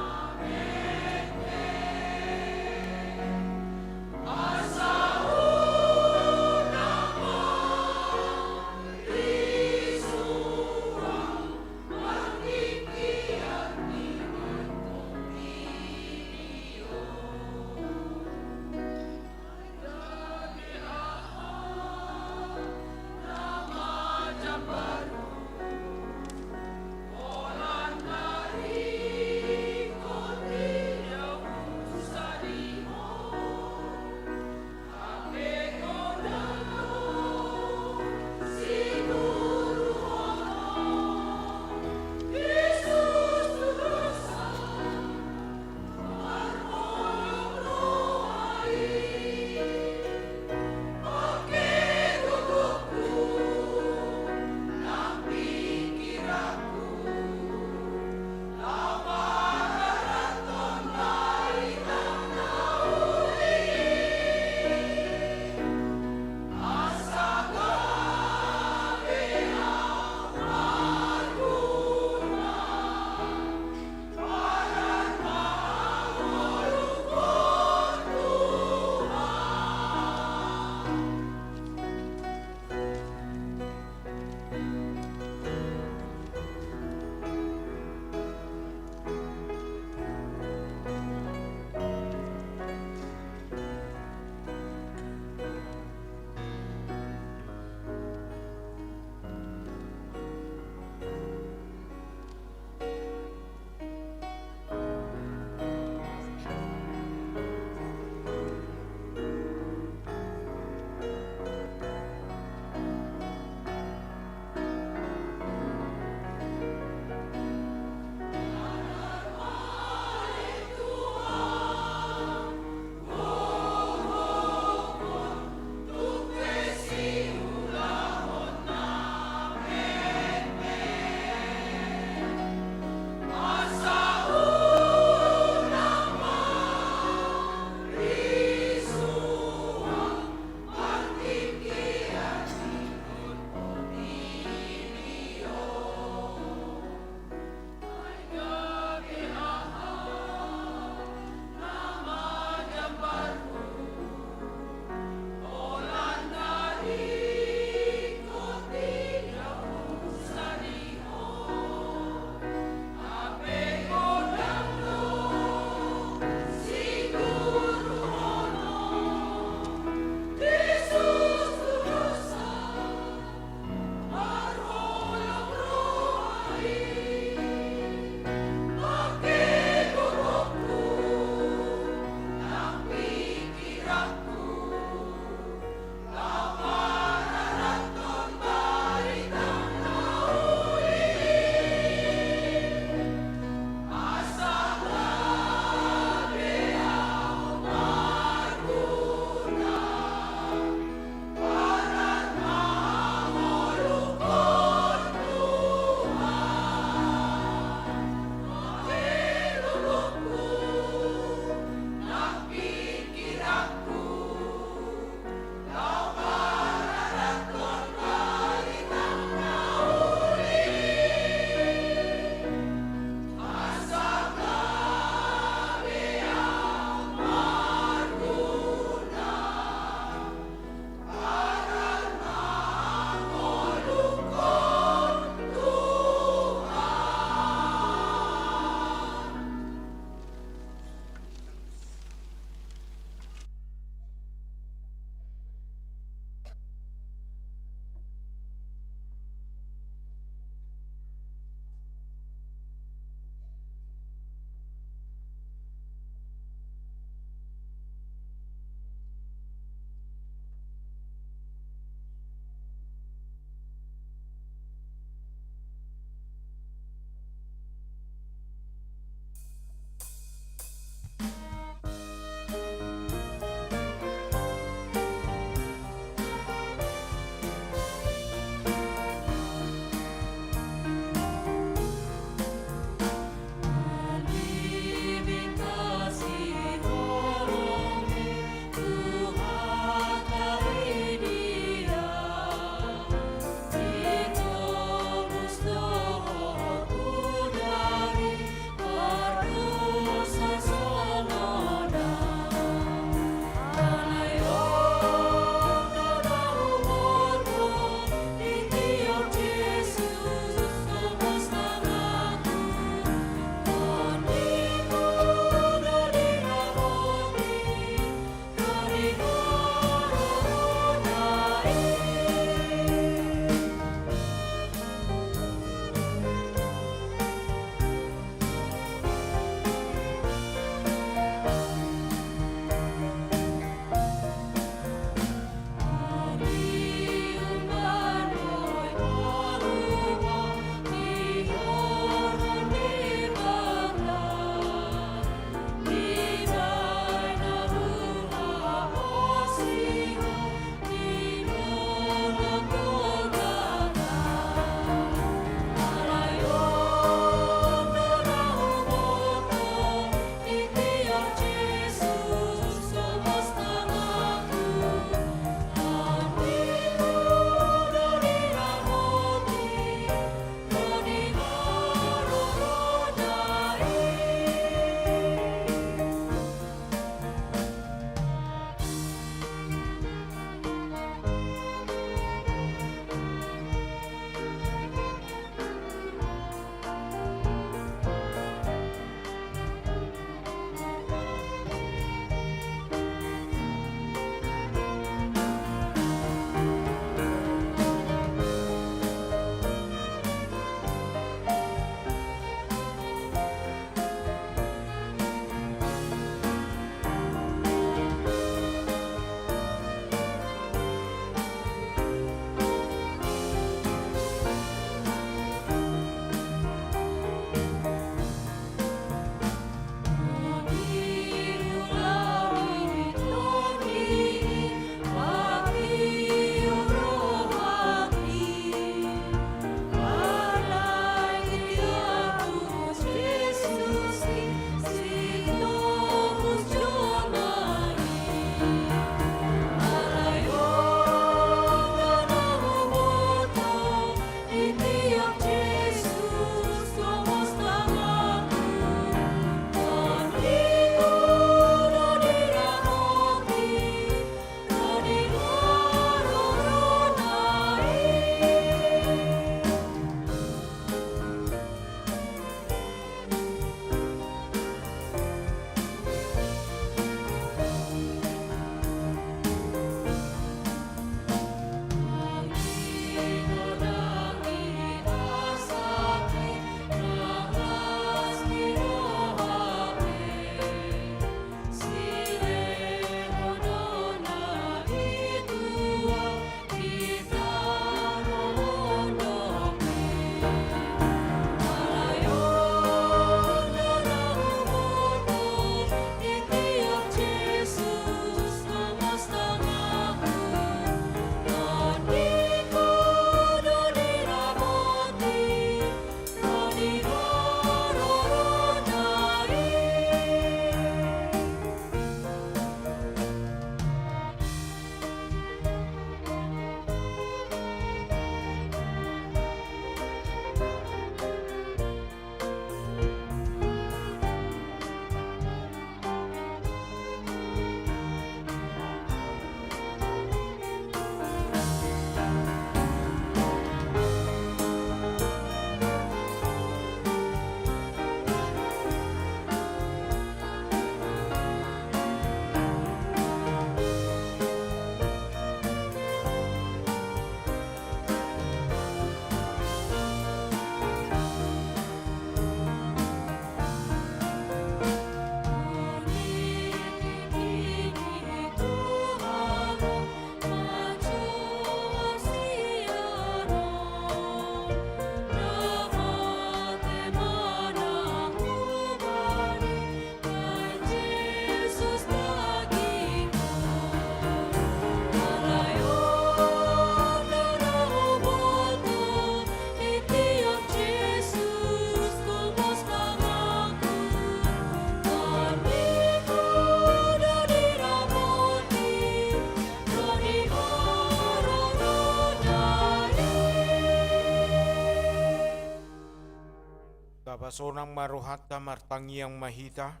Sonang ma rohanta, martangiang ma hita.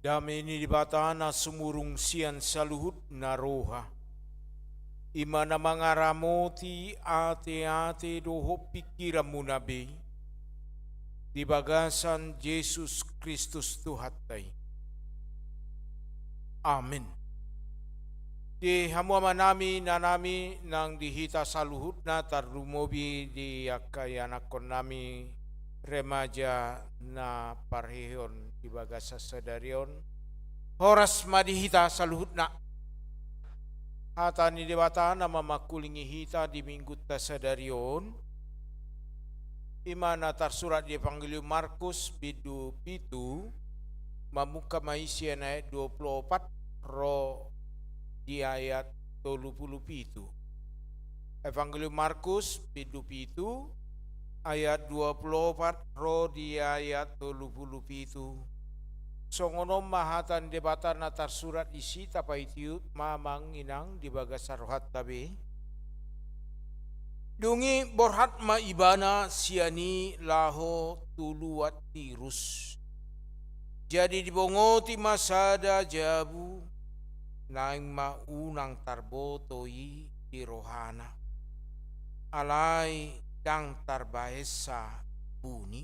Dame ni Debata na sumurung sian saluhut na roha, i ma na mangaramoti ateate dohot pingkiranmuna be, di bagasan Jesus Kristus Tuhanta i. Amen. Di hamu amanami, inanami, nang di hita saluhutna, tarlumobi di angka ianakkonnami remaja na parheheon di bagasan sadari on. Horas ma di hita saluhutna. Hata ni Debata na mamangkulingi hita di Minggunta sadari on, i ma na tarsurat di Evangelium Markus bindu pitu, mamungka ma i sian ayat dua pulu opat ro di ayat tolu pulu pitu. Evangelium Markus bindu pitu, ayat dua pulu opat ro di ayat tolu pulu pitu. Songon on ma hata ni Debata na tarsurat disi, tapaihutihut ma amang inang di bagasan rohanta be. Dung i borhat ma ibana sian i laho tu luat Tirus. Jadi dibongoti ma sada jabu, naeng ma unang tarboto i di rohana, alai ndang tarbahensa buni.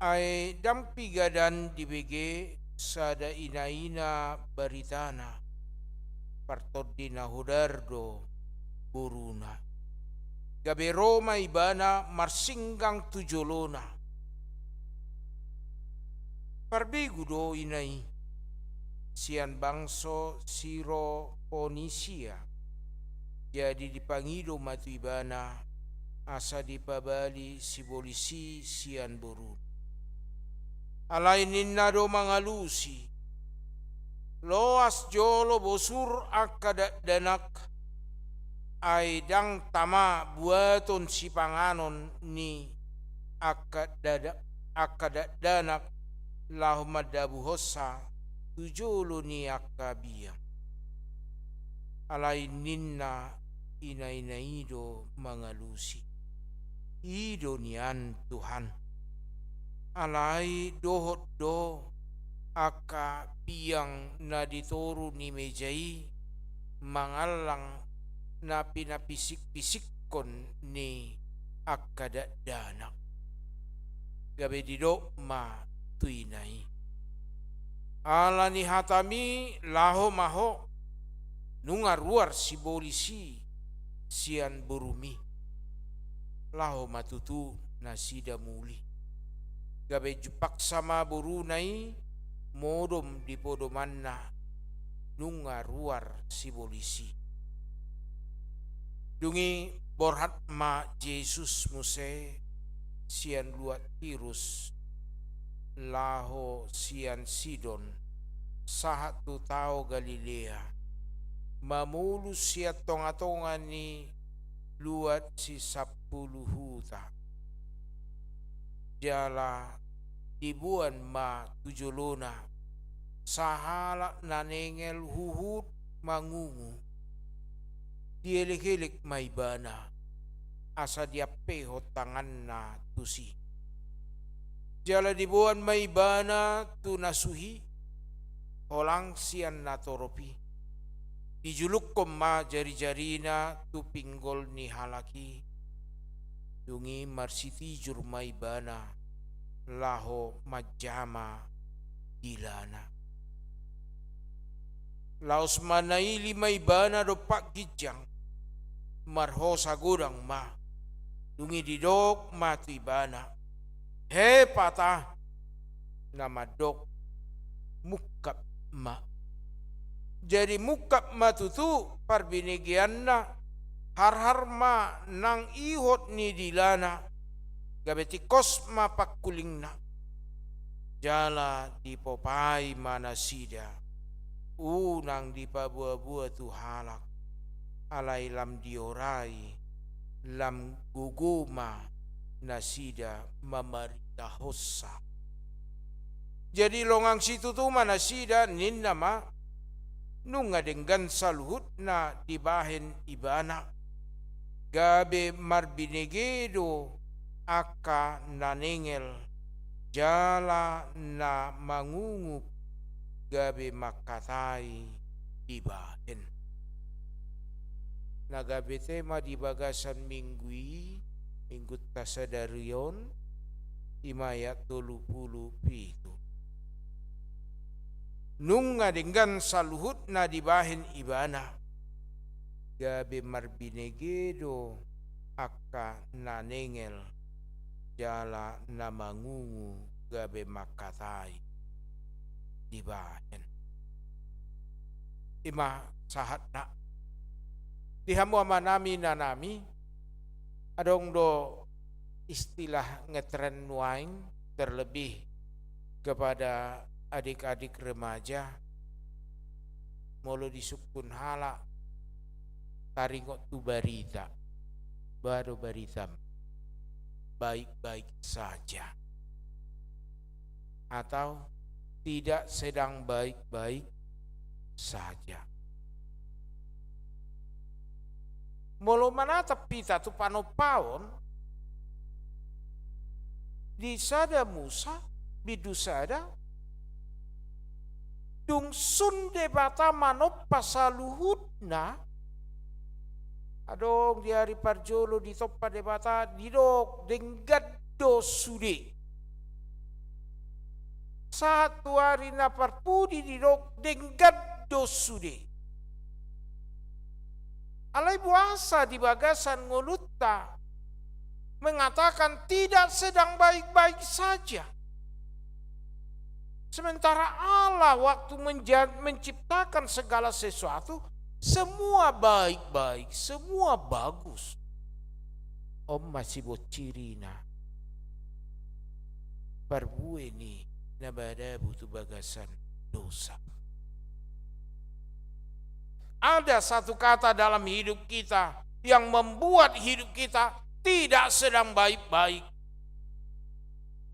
Ai ndang piga dan dibege sada inaina baritana, partondi na hodar do boruna. Gabe ro ma ibana marsinggang tu jolona. Parbegu do ina i, sian bangso Sirofonisia. Jadi dipangido ma tu ibana, asa dipabali sibolis i sian boruna. Alai ninna do mangalusi: Loas jolo bosur angka dakdanak, ai ndang tama buaton sipanganon ni angka dada-, angka dakdanak laho mandabuhonsa tu jolo ni angka biang. Alai ninna inaina i do mangalusi: I do nian Tuhan. Alai dohot do angka biang na di toru ni meja i mangallang na pinapisikpisikkon ni angka dakdanak. Gabe didok ma tu ina i: Ala ni hatami laho ma ho, nunga ruar sibolis i sian borumi. Laho ma tutu nasida muli. Gabe jumpangsa ma boruna i modom di podomanna, nunga ruar sibolis i. Dung i borhat ma Jesus muse sian luat Tirus laho sian Sidon, sahat tu tao Galilea, mamolus sian tongatonga ni luat Sisampulu Huta. Jala diboan ma tu jolona sahalak na nengel huhut mangungu. Dielekelek ma ibana, asa diampehon tanganna tusi. Jala diboan ma ibana tu na suhi, holang sian natorop i. Dijulukkon ma jarijarina tu pinggol ni halak i. Dung i marsitijur ma ibana laho manjama dilana. Laos manaili ma ibana dompak ginjang, marhosa godang ma. Dung i didok ma tu ibana: Hepata, na mandok: Mungkap ma. Jadi mungkap ma tutu parbinegeanna, harhar ma nang ihot ni dilana, gabe tingkos ma pangkulingna. Jala dipopai ma nasida, unang dipaboaboa tu halak, alai lam diorai, lam gogo ma nasida mamaritahonsa. Jadi longang situtu ma nasida, ninna ma: Nunga denggan saluhut na dibahen ibana. Gabe marbinege do angka na nengel jala na mangungup gabe mangkatai dibahen. Na gabe tema di bagasan minggu i, minggunta sadari on, i ma ayat tolu pulu pitu. Nunga denggan saluhutna dibahen ibana, gabe marbinege do angka na nengel jala na mangungu gabe mangkatai dibahen. I ma sahatna. Di hamu amanami, inanami, adong do istilah ngetren nuaeng, terlebih kepada adik-adik remaja, molo disungkun halak taringot tu barita, boha do barita, baik-baik saja atau tidak sedang baik-baik saja. Molo manatap hita tu panompaon di Sada Musa, bindu sada, dung sun Debata manompa saluhutna, adong di ari parjolo ditompa Debata, didok denggan do sude. Sahat tu ari na parpudi didok denggan do sude. Alai boasa di bagasan ngolunta mengatakan tidak sedang baik-baik saja? Sementara Allah waktu menja-, menciptakan segala sesuatu, semua baik-baik, semua bagus. On ma sibonsirina parbue ni na madabu tu bagasan dosa. Ada satu kata dalam hidup kita yang membuat hidup kita tidak sedang baik-baik.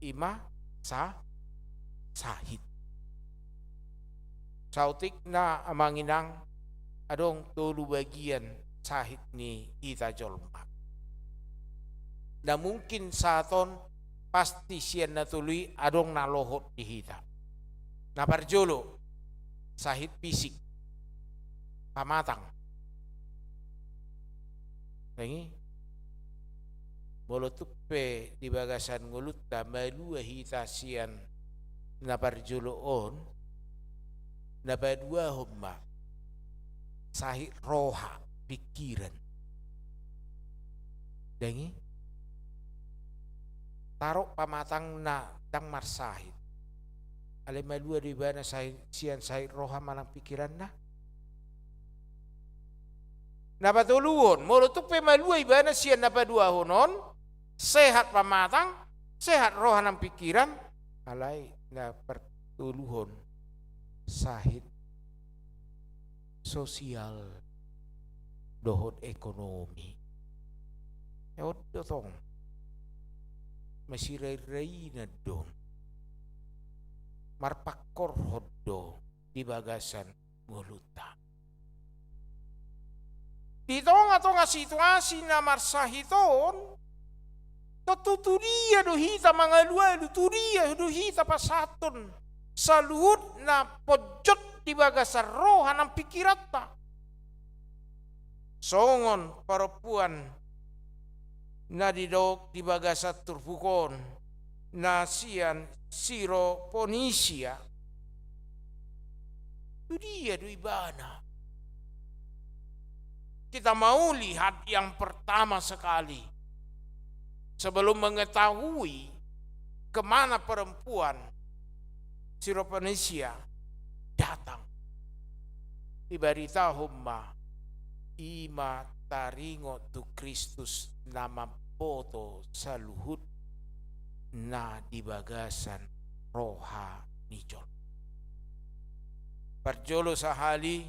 I ma sa-, sahit. Saotikna amang inang, adong tolu bagian sahit ni hita jolma. Na mungkin sahat on pasti sian na tolu i adong na lohot di hita. Na parjolo, sahit fisik, pamatang. Dang i, molo tung pe di bagasan ngolunta malua hita sian na parjolo on, na paduahon ma sahit roha, pikiran. Dang i, taro pamatangna ndang marsahit, alai malua do ibana sahit, sian sahit roha manang pikiranna. Na patoluhon, molo tung pe malua ibana sian na paduahon on, sehat pamatang, sehat roha nang pikiran, alai na patoluhon sahit sosial dohot ekonomi. On do tong, masirairai na do, marpangkorhon do di bagasan ngolunta. Di tonga-tonga situasi na marsahit on, tontu tu dia do hita mangalualu, tu dia do hita pasahathon saluhut na ponjot di bagasan roha nang pikiranta. Songon parompuan na didok di bagasan turpuk on, na sian Siroponisia. Tu dia do ibana? Kita mau lihat yang pertama sekali. Sebelum mengetahui kemana perempuan Siroponisia datang, dibaritahon ma, i ma taringot tu Kristus na mamboto saluhut na di bagasan roha ni jolma. Parjolo sahali,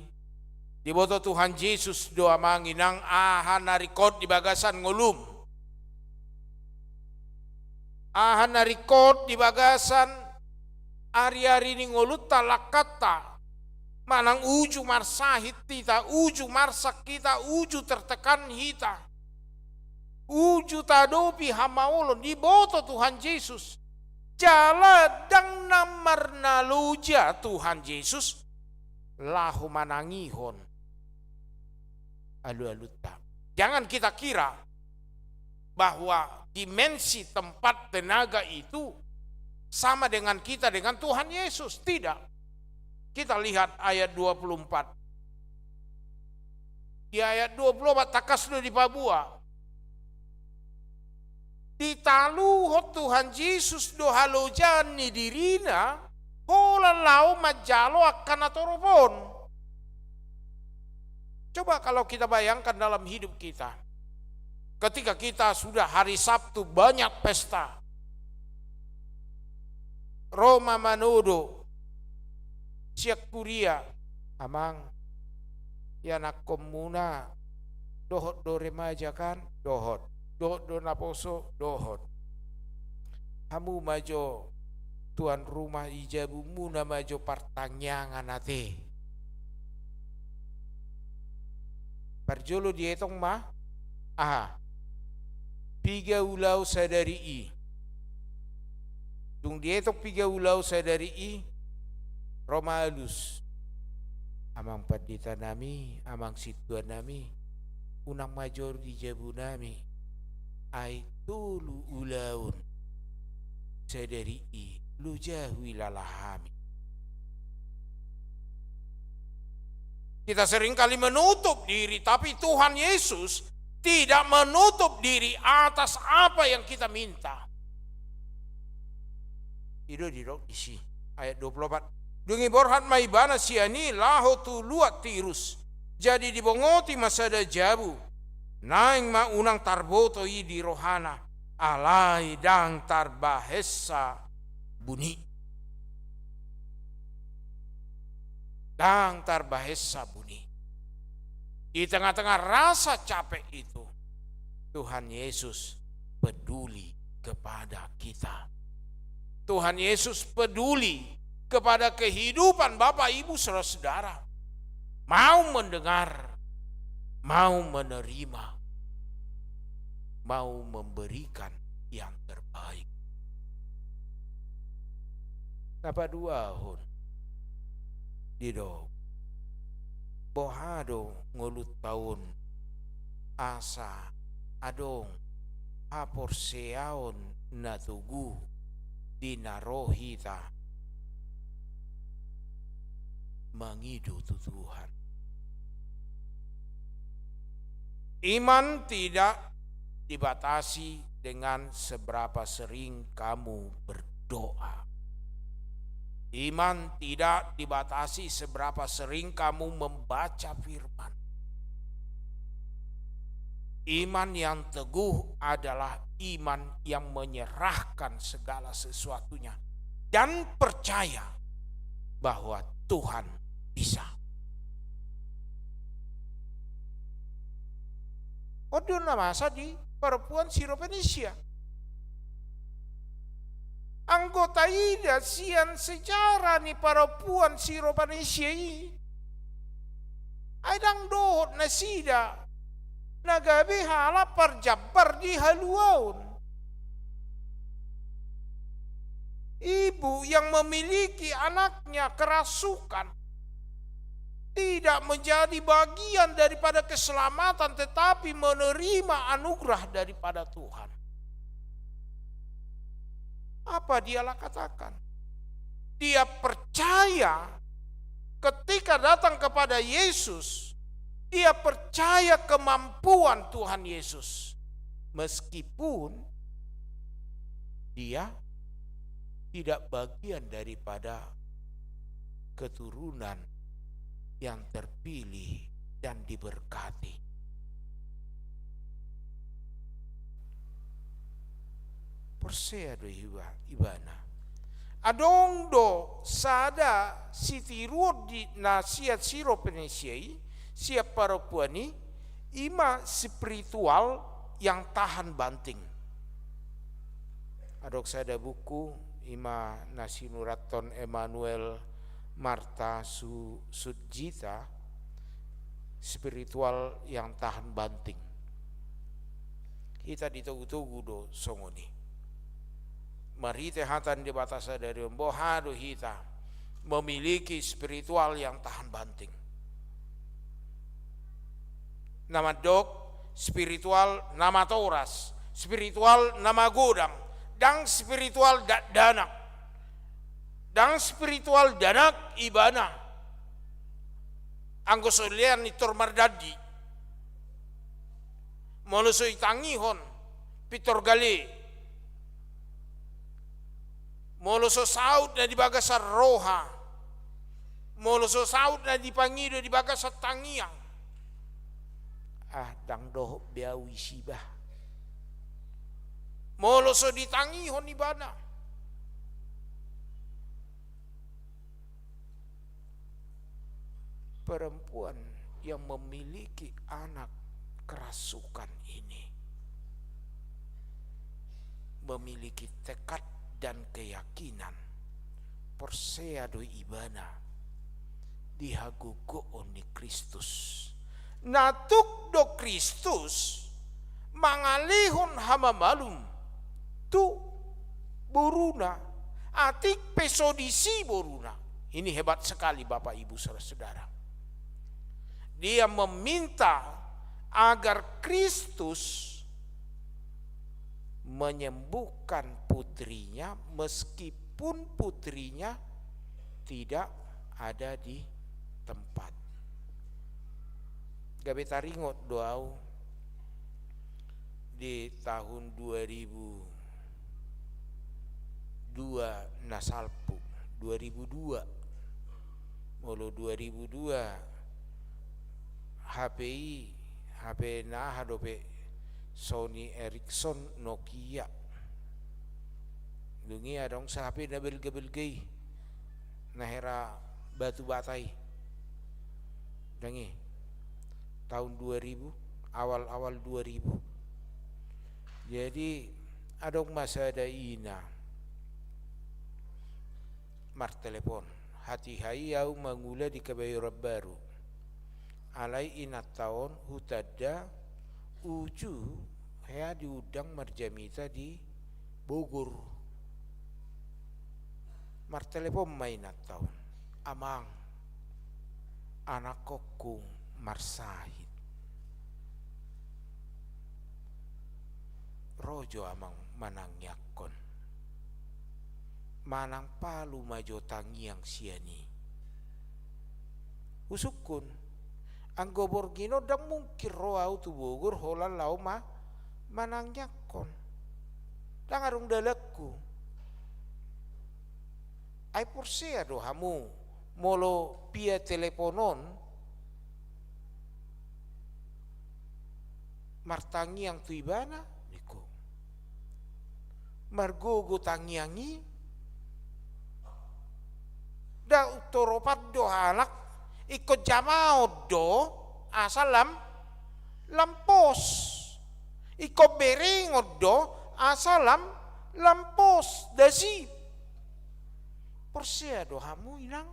diboto Tuhan Jesus do amang inang aha na ringkot di bagasan ngolum. Aha na ringkot di bagasan ari-ari ni ngolunta, langkanta, manang uju marsahit hita, uju marsak hita, uju tertekan hita. uju tadopi hamaolon, diboto Tuhan Jesus. Jala ndang na marnaloja Tuhan Jesus laho manangihon alualunta. Jangan kita kira bahwa dimensi, tempat, tenaga itu sama dengan kita dengan Tuhan Yesus. Tidak. Kita lihat ayat dua puluh empat. Di ayat dua puluh empat tangkas do dipaboa. Ditaluhon Tuhan Jesus do halojaan ni dirina, holan laho manjalo angka na torop on. Coba kalau kita bayangkan dalam hidup kita. Ketika kita sudah hari Sabtu banyak pesta. Ro ma manodo sian kuria, "Amang, ianakhonmuna dohot do remaja kan?" "Dohot." "Dohot do naposo?" "Dohot." "Hamu ma jo tuan rumah, di jabumuna ma jo partangiangan ate." Parjolo dietong ma, aha? Piga ulaon sadari i. Dung dietong piga ulaon sadari i, ro ma alus. "Amang panditanami, amang sintuanami, unang ma jo di jabunami. Ai tolu ulaon sadari i loja huilala hami." Kita seringkali menutup diri, tapi Tuhan Yesus tidak menutup diri atas apa yang kita minta. I do didok disi, ayat dua puluh empat. Dung i borhat ma ibana sian i laho tu luat Tirus. Jadi dibongoti ma sada jabu. Naeng ma unang tarboto i di rohana, alai ndang tarbahensa buni. Ndang tarbahensa buni. Di tengah-tengah rasa capek itu, Tuhan Yesus peduli kepada kita. Tuhan Yesus peduli kepada kehidupan Bapak, Ibu, Saudara-saudara. Mau mendengar, mau menerima, mau memberikan yang terbaik. Na paduahon, didok, boha do ngolunta on asa adong haporseaon na togu di na ro hita mangido tu Tuhan. Iman tidak dibatasi dengan seberapa sering kamu berdoa. Iman tidak dibatasi seberapa sering kamu membaca firman. Iman yang teguh adalah iman yang menyerahkan segala sesuatunya dan percaya bahwa Tuhan bisa. On do na masa di parompuan Siro Fenisia. Anggo taida sian sejarah ni parompuan Siro Fenisia i, ai ndang dohot nasida na gabe halak parjambar di haluaon. Ibu yang memiliki anaknya kerasukan tidak menjadi bagian daripada keselamatan, tetapi menerima anugerah daripada Tuhan. Apa dia katakan? Dia percaya ketika datang kepada Yesus, dia percaya kemampuan Tuhan Yesus. Meskipun dia tidak bagian daripada keturunan yang terpilih dan diberkati. Porsea do iba-, ibana. Adong do sada sitiruon di na sian Siro Fenisia i, sian parompuan i, ima spiritual yang tahan banting. Adong sada buku, ima na sinurathon Emanuel Marta Su-, Sujita, Spiritual yang Tahan Banting. Hita ditogu-togu do songon i. Marhite hata ni Debata sadari on, boha do hita memiliki spiritual yang tahan banting. Na mandok spiritual na matoras, spiritual na magodang, ndang spiritual dakdanak, ndang spiritual dakdanak ibana. Anggo so lean i tor mardandi. Molo so ditangihon pintor gale. Molo so saut na di bagasan roha. Molo so saut na dipangido di bagasan tangiang. Ah, ndang dohot be au isi bah. Molo so ditangihon ibana. Perempuan yang memiliki anak kerasukan ini memiliki tekad dan keyakinan, porsea do ibana di hagogoon ni Kristus. Na tuk do Kristus mangalehon hamamalum tu boruna, atik pe so disi boruna. Ini hebat sekali, Bapak, Ibu, Saudara-saudara. Dia meminta agar Kristus menyembuhkan putrinya, meskipun putrinya tidak ada di tempat. Gabe taringot do au di tahun dua ribu dua na salpu, dua ribu dua. Molo dua ribu dua, H P i, H P na aha dope, Sony Ericsson, Nokia. Dung i adong sa H P na belga-belga i, na hera batu bata i. Dung i tahun dua ribu, awal-awal dua ribu. Jadi adong ma sada ina martelepon, hatiha i au mangula di Kebayoran Baru. Alai inanta on hutanda uju hea diundang marjamita di Bogor. Martelepon ma inanta on, "Amang, anakkonku marsahit. Ro jo amang manangiangkon. Manang palu ma jo tangiang sian i." Husungkun, anggo borngin on ndang mungkin ro au tu Bogor holan laho ma-, manangiangkon. Ndang adong dalanku. Ai porsea do hamu molo pia telepon on martangiang tu ibana, ningku. Margogo tangiang i, ndang toropan do halak, ingkon jamaon do asa lam, lam pos. Ingkon berengon do asa lam, lam pos, dasi. Porsea do hamu, inang?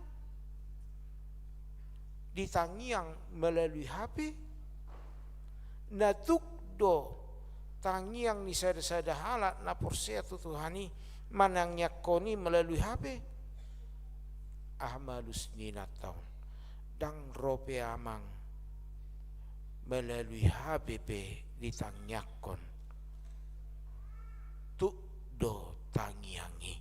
Ditangiang melalui H P. Na tuk do tangiang ni sada-sada halak na porsea tu Tuhan i manangiangkon i melalui H P. Aha ma alus ni inanta on? Ndang ro pe amang melalui H P pe ditangiangkon. Tuk do tangiang i.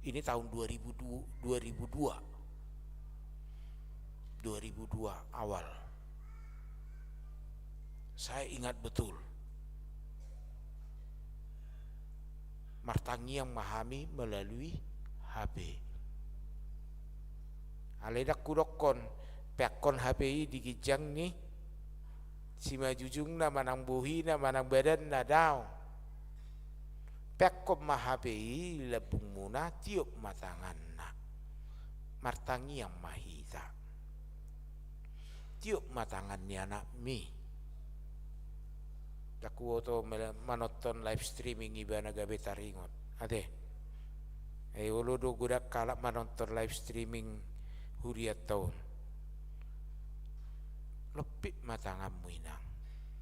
Ini tahun dua ribu dua, dua ribu dua. Dua ribu dua awal. Saya ingat betul. Martangiang ma hami melalui H P. Alai ndang hudokkon, peakkon H P i di ginjang ni simanjujungna manang bohina manang badanna, daong. Peakkon ma H P i di lambungmuna, tiop ma tanganna. Martangiang ma hita. Tiop ma tangan ni anakmi. Ndang huboto mel-, manonton live streaming ibana gabe taringot. Ate. Eh, olo do godang halak manonton live streaming hurianta on. Lompit ma tanganmu, inang.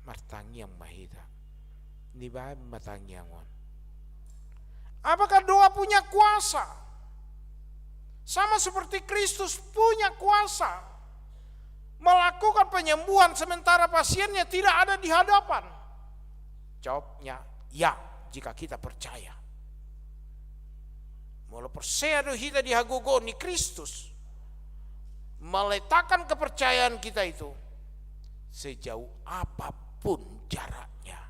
Martangiang ma hita. Nibaen ma tangiang on. Apakah doa punya kuasa? Sama seperti Kristus punya kuasa melakukan penyembuhan sementara pasiennya tidak ada di hadapan? Jawabnya ya, jika kita percaya. Molo porsea do hita di hagogoon ni Kristus, meletakkan kepercayaan kita itu, sejauh apapun jaraknya,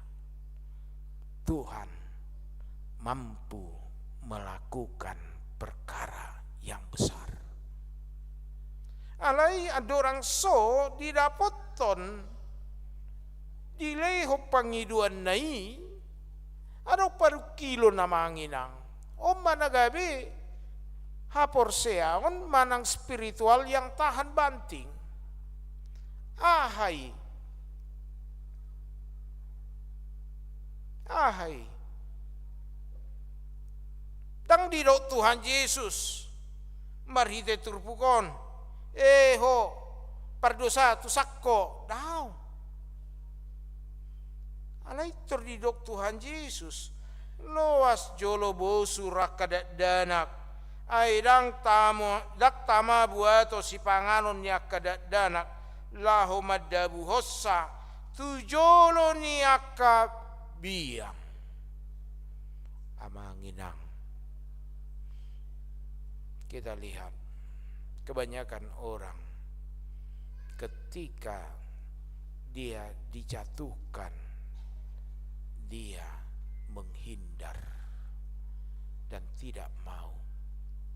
Tuhan mampu melakukan perkara yang besar. Alai andorang so didapothon, dilehon pangidoanna i, adong parungkilon, Amang Inang. On ma na gabe haporseaon manang spiritual yang tahan banting. Aha i? Aha i? Ndang didok Tuhan Jesus marhite turpuk on, "E ho, pardosa, tusangko." Daong. Alai tor didok Tuhan Jesus, "Loas jolo bosur angka dakdanak, ai ndang tama, ndang tama buaton sipanganon ni angka dakdanak, laho mandabuhonsa tu jolo ni angka biang." Amang Inang, kita lihat, kebanyakan orang ketika dia dijatuhkan, dia menghindar dan tidak mau.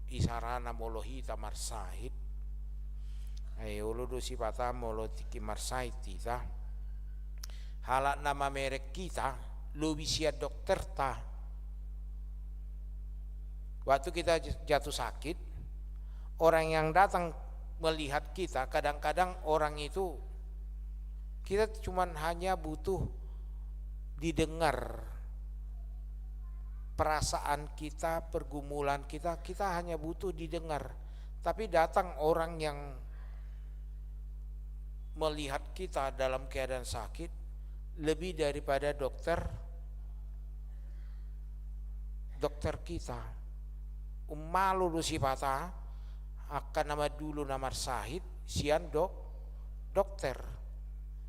Isarana molo hita marsahit, ai olo do sipata molo tingki marsahit hita, halak na mamereng hita lobi sian dokterta. Waktu kita j-, jatuh sakit, orang yang datang melihat kita, kadang-kadang orang itu, kita cuman hanya butuh didengar perasaan kita, pergumulan kita, kita hanya butuh didengar. Tapi datang orang yang melihat kita dalam keadaan sakit lebih daripada dokter, dokter kita. Ummalo do sipata angka na mandulo na marsahit sian dok-, dokter.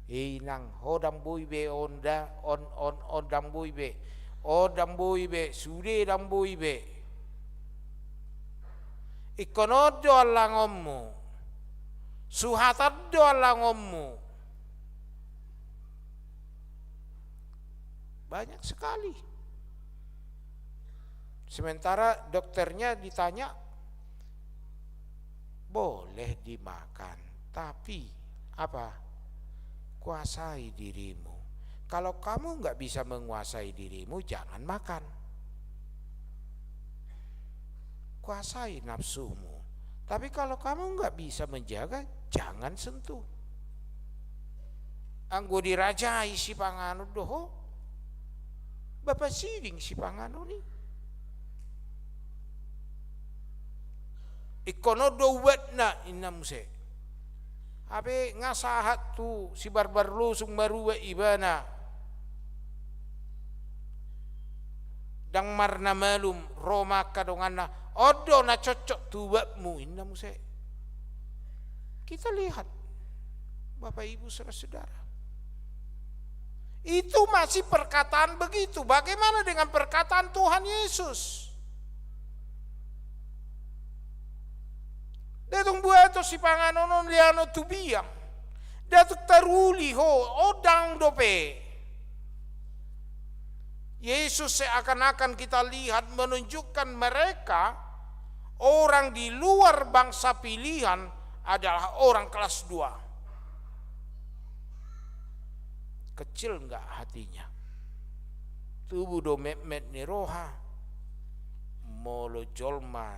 "E Inang, ho ndang boi be on da, on, on, on ndang boi be. On ndang boi be, sude ndang boi be. Ingkon on do allangonmu. Suhatan do allangonmu." Banyak sekali. Sementara dokternya ditanya, "Boleh dimakan, tapi apa? Kuasai dirimu. Kalau kamu nggak bisa menguasai dirimu, jangan makan. Kuasai nafsumu. Tapi kalau kamu nggak bisa menjaga, jangan sentuh." Anggo dirajai sipanganon do ho, bapa siding sipanganon i. "Ingkon on do ubatna," ninna muse. Hape nga sahat tu sibarbar losung marubat ibana. "Ndang marna malum ro ma angka donganna, on do na cocok tu ubatmu," ninna muse. Kita lihat, Bapak Ibu, saudara-saudara. Itu masih perkataan begitu. Bagaimana dengan perkataan Tuhan Yesus? "Nda tung buaton sipanganon on, lehonon tu biang. Nda tung taruli ho, ondang dope." Yesus seakan-akan kita lihat menunjukkan mereka, orang di luar bangsa pilihan, adalah orang kelas dua. Kecil nggak hatinya? Tubu do metmet ni roha molo jolma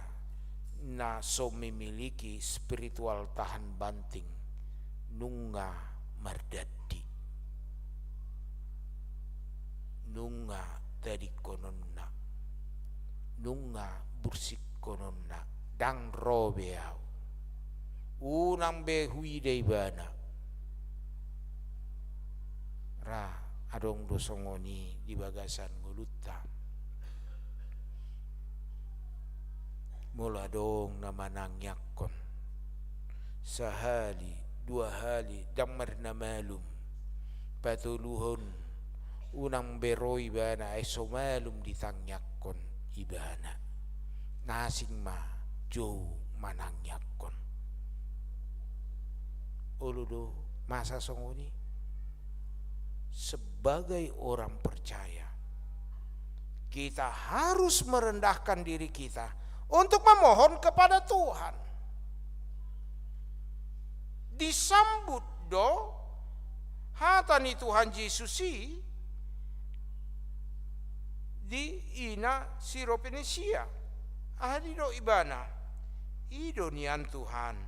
na so memiliki spiritual tahan banting, nunga mardandi, nunga tadingkononna, nunga bursingkononna, ndang ro be ahu. Unang be huida ibana. Ra adong do songon i di bagasan ngolunta. Molo adong na manangiangkon sahali, dua hali, ndang marnamalum, patoluhon, unang be ro ibana ai so malum ditangiangkon ibana. Na asing ma jou manangiangkon. Olo do masa songon i? Sebagai orang percaya, kita harus merendahkan diri kita untuk memohon kepada Tuhan. Disambut do hata ni Tuhan Jesus i di ina Siropenisia. Aha didok ibana? I do nian Tuhan,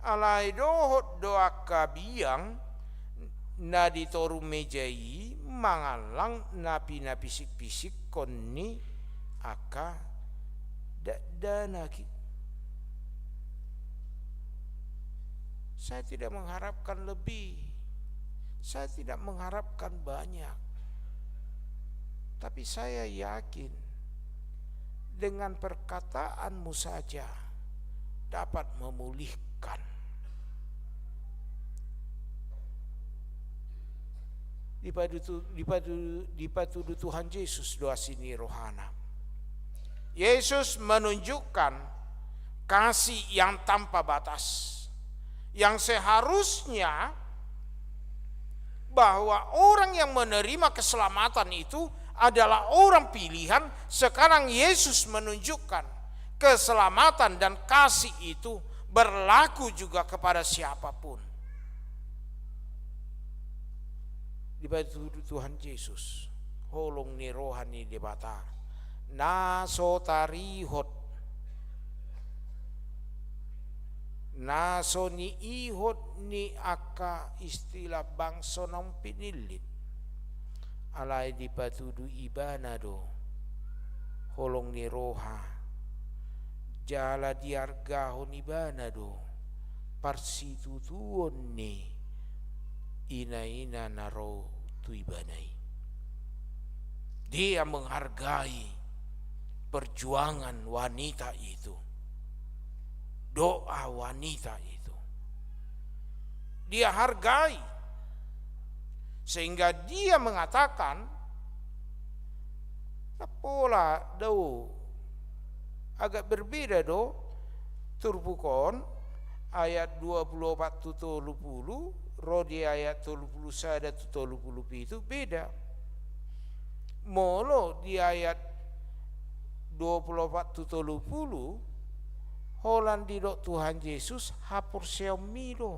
alai dohot do angka biang na di toru meja i mangallang na pinapisik-pisikkon ni angka dakdanak i. Saya tidak mengharapkan lebih. Saya tidak mengharapkan banyak. Tapi saya yakin dengan perkataanmu saja dapat memulihkan. Dipatudu, dipatudu, dipatudu Tuhan Jesus do asi ni rohana. Yesus menunjukkan kasih yang tanpa batas, yang seharusnya bahwa orang yang menerima keselamatan itu adalah orang pilihan. Sekarang Yesus menunjukkan keselamatan dan kasih itu berlaku juga kepada siapapun. Dipatudu Tuhan Jesus, holong ni roha ni Debata, na so tarihot, na so niihot ni angka istilah bangso naung pinillit. Alai dipatudu ibana do holong ni roha, jala diargahon ibana do parsitutuon ni ina-ina na ro tu ibana i. Dia menghargai perjuangan wanita itu, doa wanita itu. Dia hargai, sehingga dia mengatakan, na pola do, agak berbeda do turpuk on, ayat dua pulu opat tu tolu pulu, ro di ayat tolu pulu sada tu tolu pulu pitu, beda. Molo di ayat dua pulu opat tu tolu pulu, holan didok Tuhan Jesus haporseaonmi do.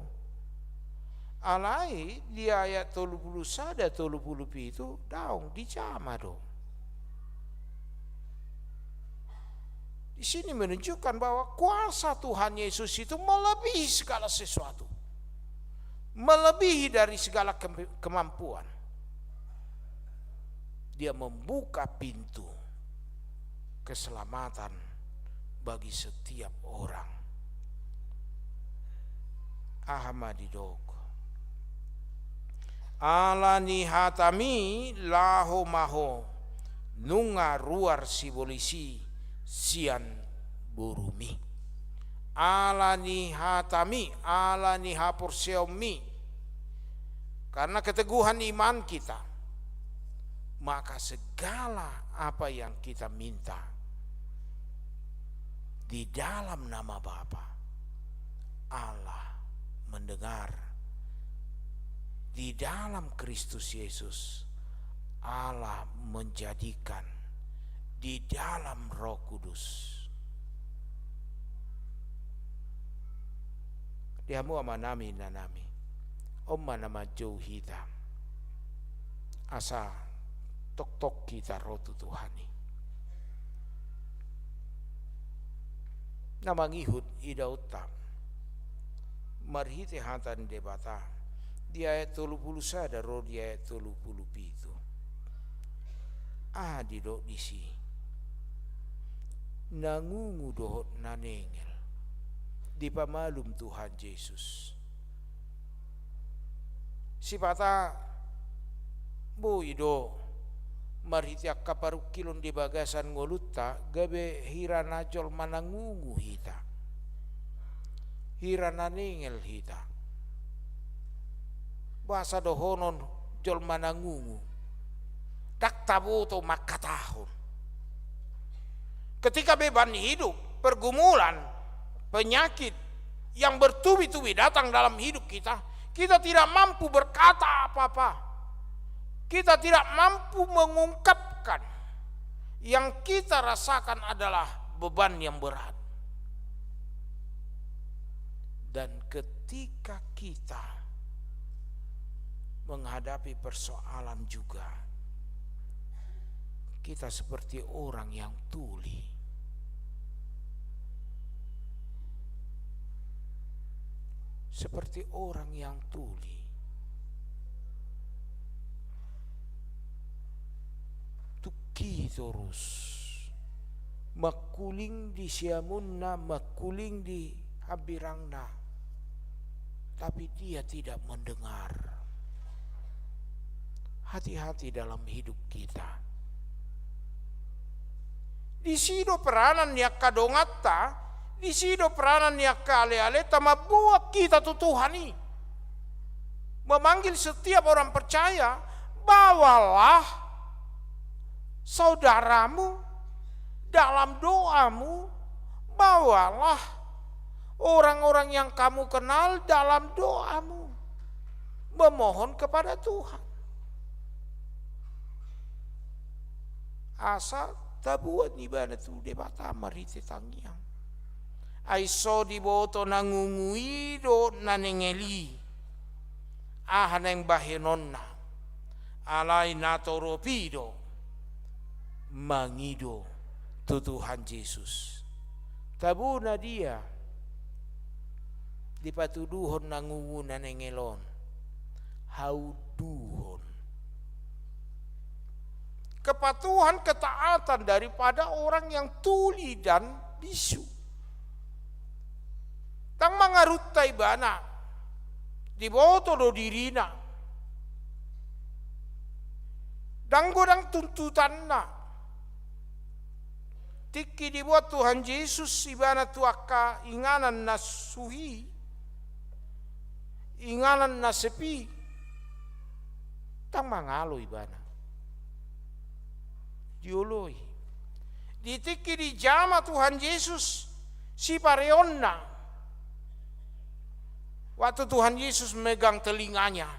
Alai di ayat tolu pulu sada, tolu pulu pitu, daong, dijama do. Di sini menunjukkan bahwa kuasa Tuhan Yesus itu melebihi segala sesuatu, melebihi dari segala ke-, kemampuan. Dia membuka pintu keselamatan bagi setiap orang. Aha ma didok? Ala ni hatami laho ma ho, nunga ruar sibolis i sian borumi. Ala ni hatami, ala ni haporseaonmi, karena keteguhan iman kita, maka segala apa yang kita minta di dalam nama Bapa, Allah mendengar. Di dalam Kristus Yesus, Allah menjadikan. Di dalam Roh Kudus. Di hamu amanami, inanami, on ma na manjou hita asa tongtong hita ro tu Tuhan i. Na mangihut idaonta marhite hata ni Debata di ayat tolu pulu sada ro di ayat tolu pulu pitu. Aha didok disi? Na ngungu dohot na nengel dipamalum Tuhan Jesus. Sipata Boi do marhite angka parungkilon di bagasan ngolunta, gabe hira na jolma na ngungu hita, hira na nengel hita. Boasa dohonon jolma na ngungu? Ndang taboto mangkatahon. Ketika beban hidup, pergumulan, penyakit yang bertubi-tubi datang dalam hidup kita, kita tidak mampu berkata apa-apa. Kita tidak mampu mengungkapkan. Yang kita rasakan adalah beban yang berat. Dan ketika kita menghadapi persoalan juga, kita seperti orang yang tuli. Seperti orang yang tuli. Tungki torus. Mangkuling di siamunna, mangkuling di hambirangna. Tapi dia tidak mendengar. Hati-hati dalam hidup kita. Disi do peranan ni angka donganta, disi do peranan ni angka ale-aleta mamboan hita tu Tuhan i. Memanggil setiap orang percaya, bawalah saudaramu dalam doamu, bawalah orang-orang yang kamu kenal dalam doamu, memohon kepada Tuhan. Asa taboan ibana tu Debata marhite tangiang. Ai so diboto na ngungu i dohot na nengel i aha naeng bahenonna. Alai na torop i do mangido tu Tuhan Jesus. Tabona dia dipatuduhon na ngungu na nengel on. Haunduhon. Kepatuhan, ketaatan daripada orang yang tuli dan bisu. Ndang mangarunta ibana, diboto do dirina. Ndang godang tuntutanna. Tingki diboan Tuhan Jesus ibana tu angka inganan na suhi, inganan na sepi, ndang mangalo ibana. Dioloi. Di tingki dijama Tuhan Jesus sipareonna. Waktu Tuhan Yesus megang telinganya,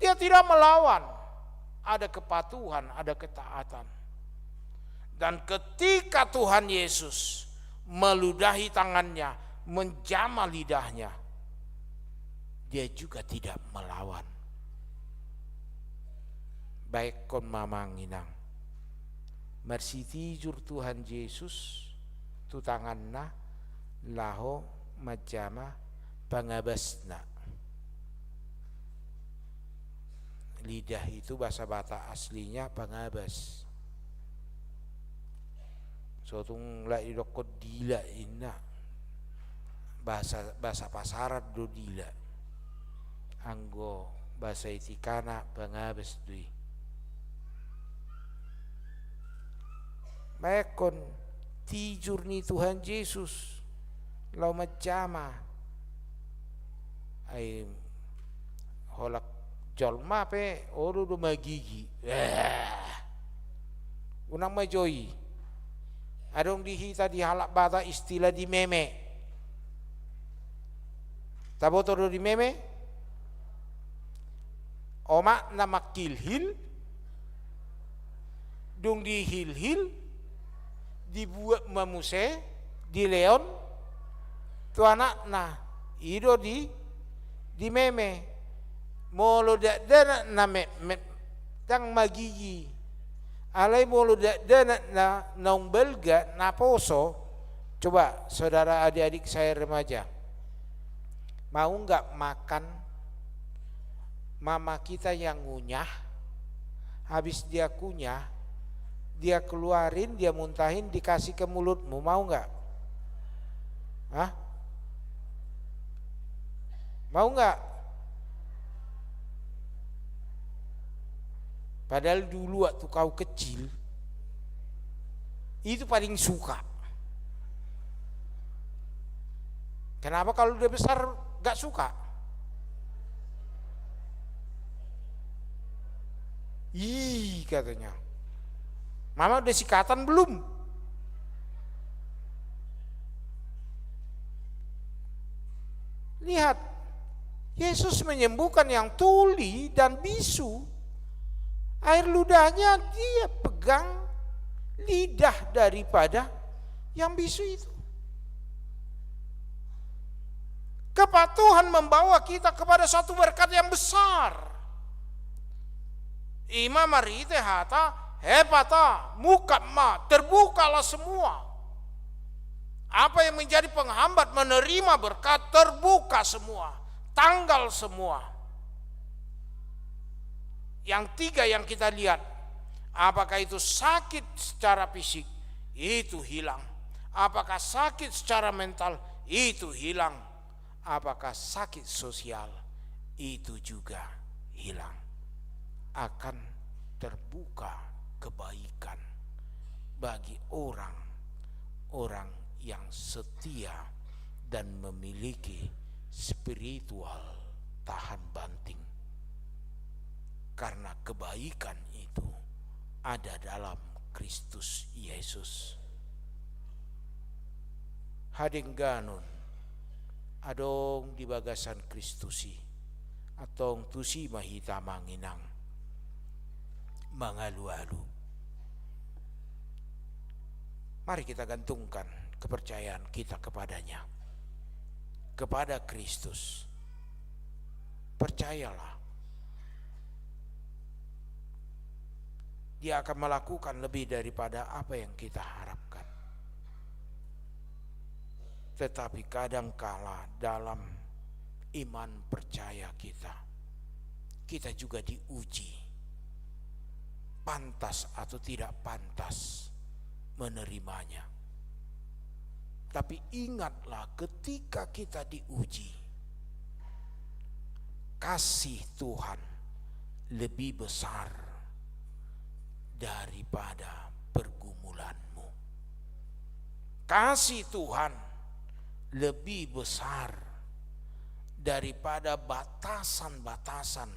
dia tidak melawan. Ada kepatuhan, ada ketaatan. Dan ketika Tuhan Yesus meludahi tangannya, menjamah lidahnya, dia juga tidak melawan. Baenkon ma amang inang, marsitijur Tuhan Jesus tu tanganna laho manjama pangabasna. Lidah itu bahasa Batak aslinya pangabas. So tung laho didokkon dila inna. Bahasa, bahasa pasaran do dila. Anggo bahasa itikana pangabas do i. Baenkon tijur ni Tuhan Jesus laho manjama. Ai holan jolma pe olo do magigi. Eh. Unang ma jo i. Adong di hita di halak Batak istilah dimeme. Taboto do dimeme? Omakna mangkilhil, dung dihilhil, dibuat ma muse, dilehon tu anakna, i do di, dimeme. Molo dakdanak na metmet, ndang magigi. Alai molo dakdanak na naung balga, na poso, coba saudara adik-adik saya remaja, mau nggak makan mama kita yang ngunyah? Habis dia kunyah, dia keluarin, dia muntahin, dikasih ke mulutmu, mau nggak? Hah? Mau nggak? Padahal dulu waktu kau kecil, itu paling suka. Kenapa kalau udah besar gak suka? Ih, katanya. Mama udah sikatan belum? Lihat, Yesus menyembuhkan yang tuli dan bisu. Air ludahnya dia pegang lidah daripada yang bisu itu. Kepatuhan membawa kita kepada satu berkat yang besar. I ma marhite hata, Efata, mungkap ma, terbukalah semua. Apa yang menjadi penghambat menerima berkat, terbuka semua, tanggal semua. Yang tiga yang kita lihat, apakah itu sakit secara fisik, itu hilang. Apakah sakit secara mental, itu hilang. Apakah sakit sosial, itu juga hilang. Akan terbuka kebaikan bagi orang-orang yang setia dan memiliki spiritual tahan banting. Karena kebaikan itu ada dalam Kristus Yesus. Hadengganon adong di bagasan Kristus i, antong tusi ma hita, Amang Inang, mangalualu. Mari kita gantungkan kepercayaan kita kepada-Nya, kepada Kristus. Percayalah, Dia akan melakukan lebih daripada apa yang kita harapkan. Tetapi kadangkala dalam iman percaya kita, kita juga diuji, pantas atau tidak pantas menerimanya. Tapi ingatlah, ketika kita diuji, kasih Tuhan lebih besar daripada pergumulanmu. Kasih Tuhan lebih besar daripada batasan-batasan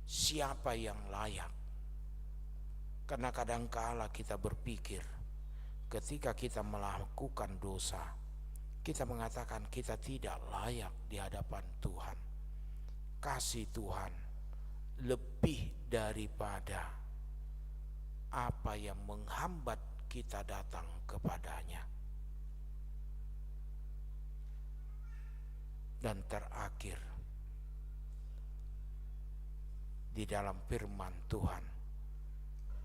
siapa yang layak. Karena kadangkala kita berpikir, ketika kita melakukan dosa, kita mengatakan kita tidak layak di hadapan Tuhan. Kasih Tuhan lebih daripada apa yang menghambat kita datang kepada-Nya. Dan terakhir, di dalam firman Tuhan,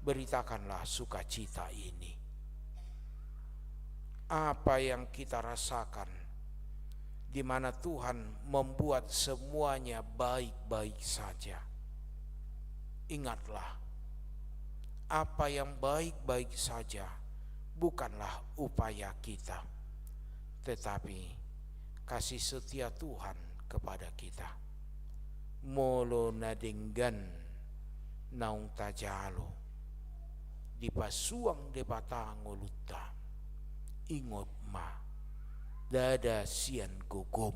beritakanlah sukacita ini. Apa yang kita rasakan, di mana Tuhan membuat semuanya baik-baik saja, ingatlah, apa yang baik-baik saja bukanlah upaya kita, tetapi kasih setia Tuhan kepada kita. Molo na denggan naung tajalo, dipasuang Debata ngolunta, ingot ma, ndada sian gogom,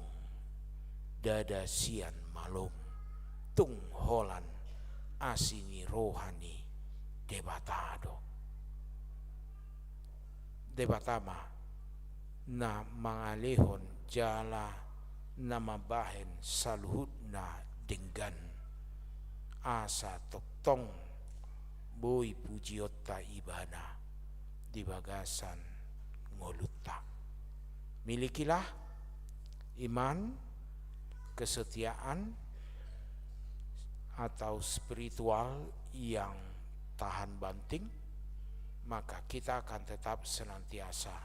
ndada sian malom, tung holan asi ni roha ni Debata do. Debata ma na mangalehon jala na mambahen saluhutna denggan, asa tongtong boi pujionta Ibana di bagasan ngolunta. Milikilah iman, kesetiaan, atau spiritual yang tahan banting, maka kita akan tetap senantiasa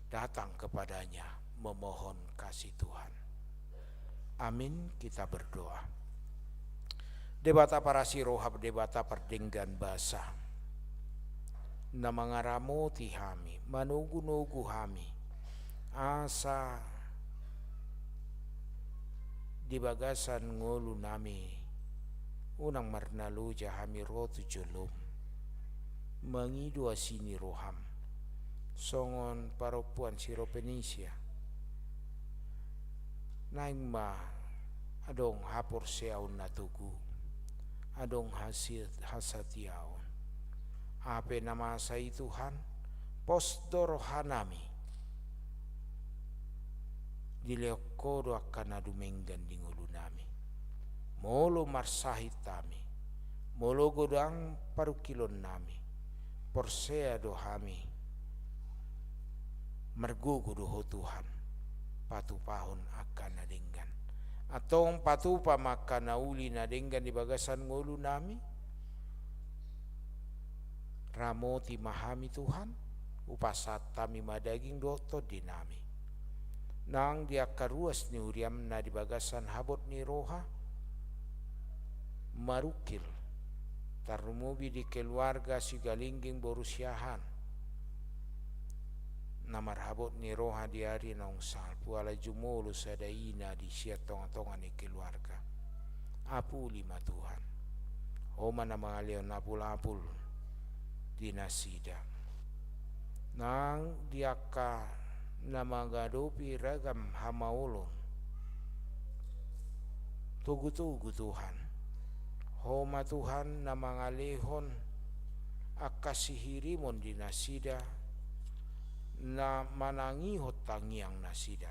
datang kepada-Nya memohon kasih Tuhan. Amin, kita berdoa. Debata parasi roha, Debata pardenggan basa, na mangaramoti hami, manogunogu hami, asa di bagasan ngolunami Unang marnaloja hami ro tu jolom, mangido asi ni roham, songon parompuan Siropenisia. Naeng ma adong haporseaon na togu, adong hasi-, hasatiaon. Aha pe na masa i Tuhan, pos do rohanami. Dilehon Ho do angka na dumenggan di ngolunami. Molo marsahit hami, molo godang parungkilonnami, porsea do hami, margogo do Ho Tuhan patupahon angka na denggan. Antong patupa ma angka na uli na denggan di bagasan ngolunami. Ramoti ma hami Tuhan, hupasahat hami ma daging dohot tondinami. Nang di angka ruas ni huriam na di bagasan habot ni roha, marungkil, tarlumobi di keluarga Sigalingging boru Siahaan, na marhabot ni roha di ari naung salpu ala jumolo sada ina di sian tongatonga ni keluarga. Apuli ma Tuhan. Ho ma na mangalehon apulapul di nasida. Nang di angka na mangadopi ragam hamaolon, togutogu Tuhan. Ho ma Tuhan na mangalehon angka sihirimon di nasida, na manangihon tangiang nasida,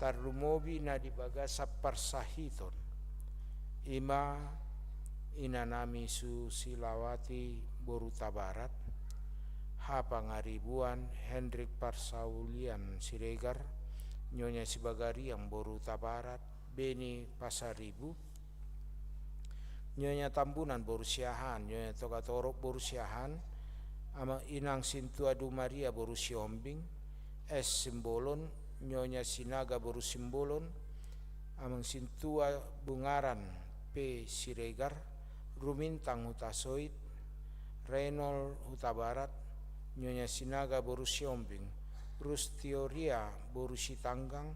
tarlumobi na di bagasan parsahiton. I ma inanami Susilawati boru Tabarat, hapangaribuan Henrik Parsaulian Siregar, Nyonya Sibagariang boru Tabarat, Beni Pasaribu, Nyonya Tambunan boru Siahaan, Nyonya Togatorop boru Siahaan, Ama-, Inang Sintua Dumaria boru Sihombing, S Simbolon, Nyonya Sinaga boru Simbolon, Amang Sintua Bungaran P Siregar, Rumintang Hutasoit, Renol Hutabarat, Nyonya Sinaga boru Sihombing, Rustioria boru Sitanggang,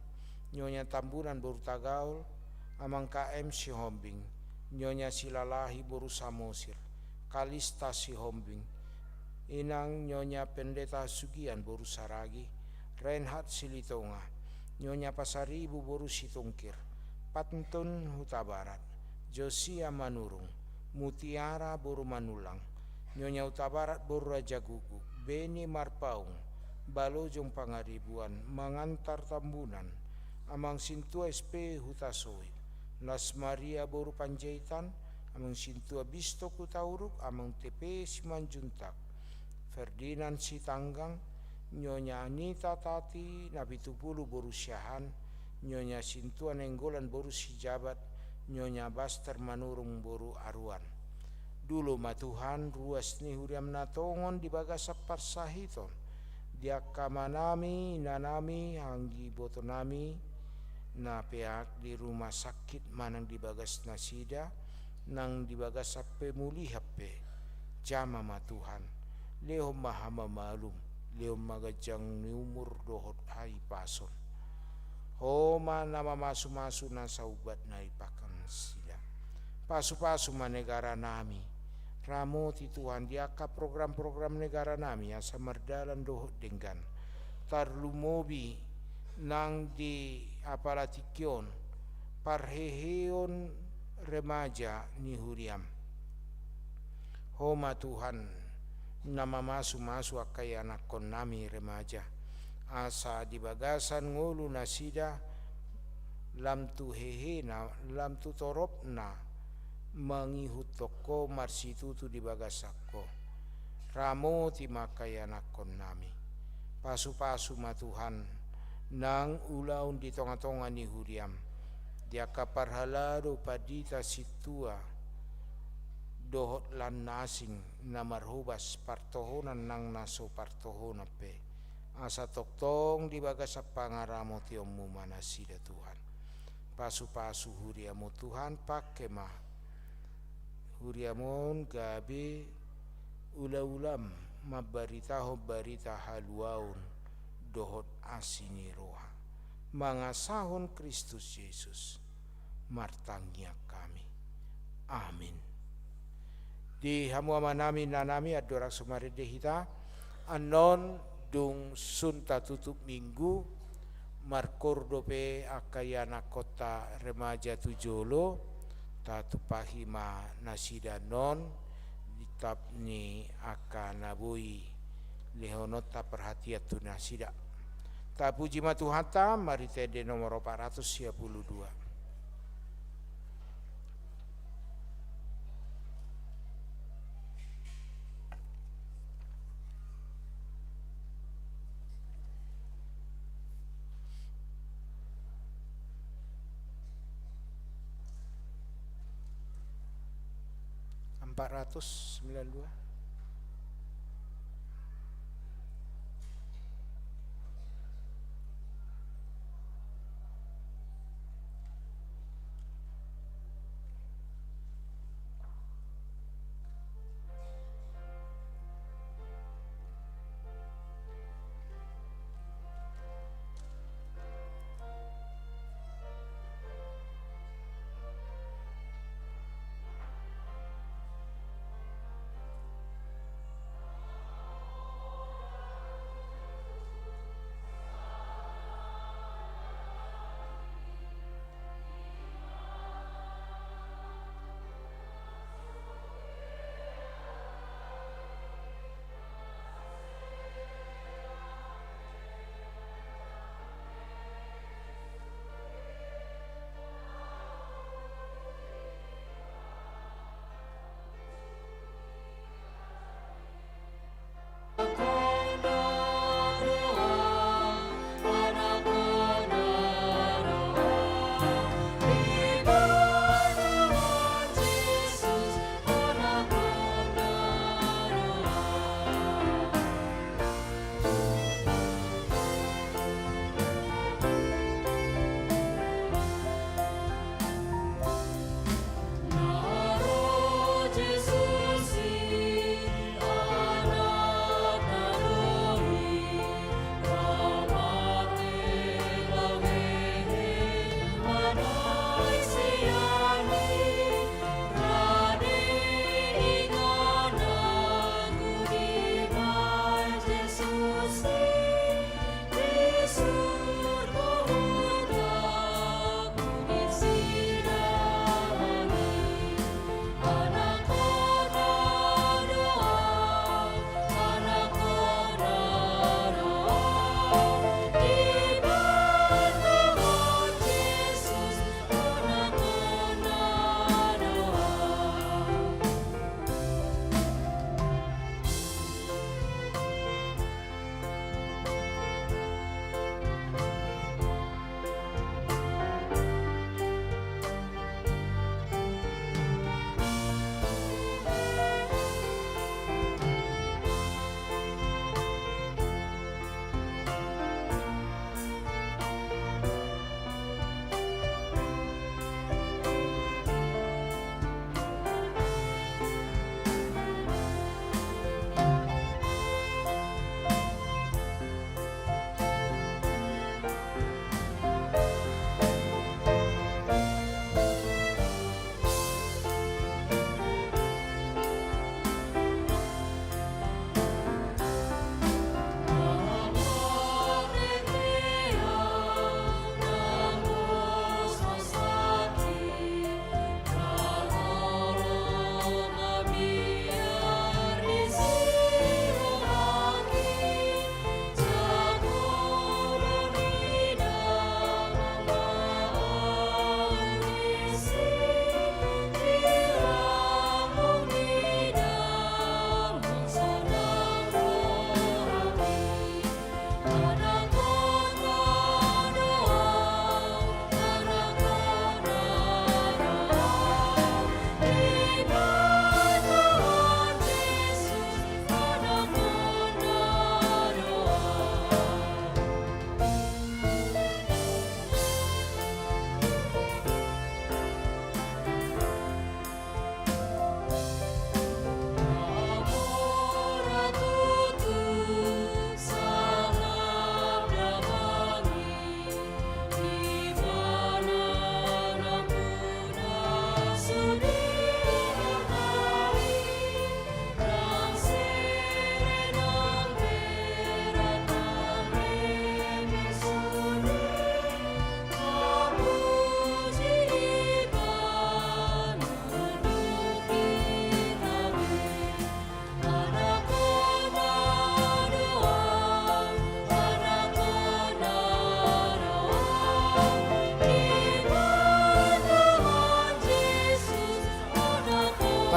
Nyonya Tambunan boru Tagaol, Amang K M Sihombing, Nyonya Silalahi boru Samosir, Kalista Sihombing, Inang Nyonya Pendeta Sugian boru Saragi, Reinhard Silitonga, Nyonya Pasaribu boru Situngkir, Pantun Hutabarat, Josia Manurung, Mutiara boru Manulang, Nyonya Hutabarat boru Rajagugu, Beni Marpaung, Balojong Pangaribuan, Mangantar Tambunan, Amang Sintua S P Hutasoit, Las Maria boru Panjaitan, Amang Sintua Bistok Hutauruk, Amang T P Simanjuntak, Ferdinand Sitanggang, Nyonya Anita Tati Napitupulu boru Siahaan, Nyonya Sintua Nainggolan boru Sijabat, Nyonya Baster Manurung boru Aruan. Dulo ma Tuhan ruas ni huriam na tongon di bagasan parsahiton, di angka amanami, inanami, anggibotonami, na peak di rumah sakit manang di bagas nasida, nang di bagasan pemulihan pe. Jama ma Tuhan, lehon ma hamamalum, lehon ma ganjang ni umur dohot hahipason. Ho ma na mamasumasu na saubat na dipangkang nasida. Pasupasu ma negaranami. Ramoti Tuhan di angka program-program negaranami asa mardalan dohot denggan. Tarlumobi nang di apala tingki on, parheheon remaja ni huriam. Ho ma Tuhan na mamasumasu angka ianakkonnami remaja, asa di bagasan ngolu nasida lam tu hehena, lam tu toropna, mangihuthon Ho marsitutu di bagasan Ho. Ramoti ma angka ianakkonnami. Pasupasu ma Tuhan nang ulaon di tongatonga ni huriam, di angka parhalado, pandita, sintua, dohot lan na asing na marhobas partohonan nang na so partohonan pe. Asa tongtong di bagasan pangaramotionmu ma nasida Tuhan. Pasupasu huriam on Tuhan, pangke ma huriam on gabe ulaulaM mambaritahon barita haluaon dohot asi ni roha. Mangasahon Kristus Jesus martangiang hami. Amin. Di hamu amanami, inanami, andorang so marende hita, annon dung sun tatutup Minggu, markoor dope angka ianakhonta remaja tu jolo, tatumpahi ma nasida annon di tap ni angka na boi lehononta perhatian tu nasida. Tapuji ma Tuhanta, marhite ende nomor opat ratus sia pulu dua. Empat ratus sembilan dua.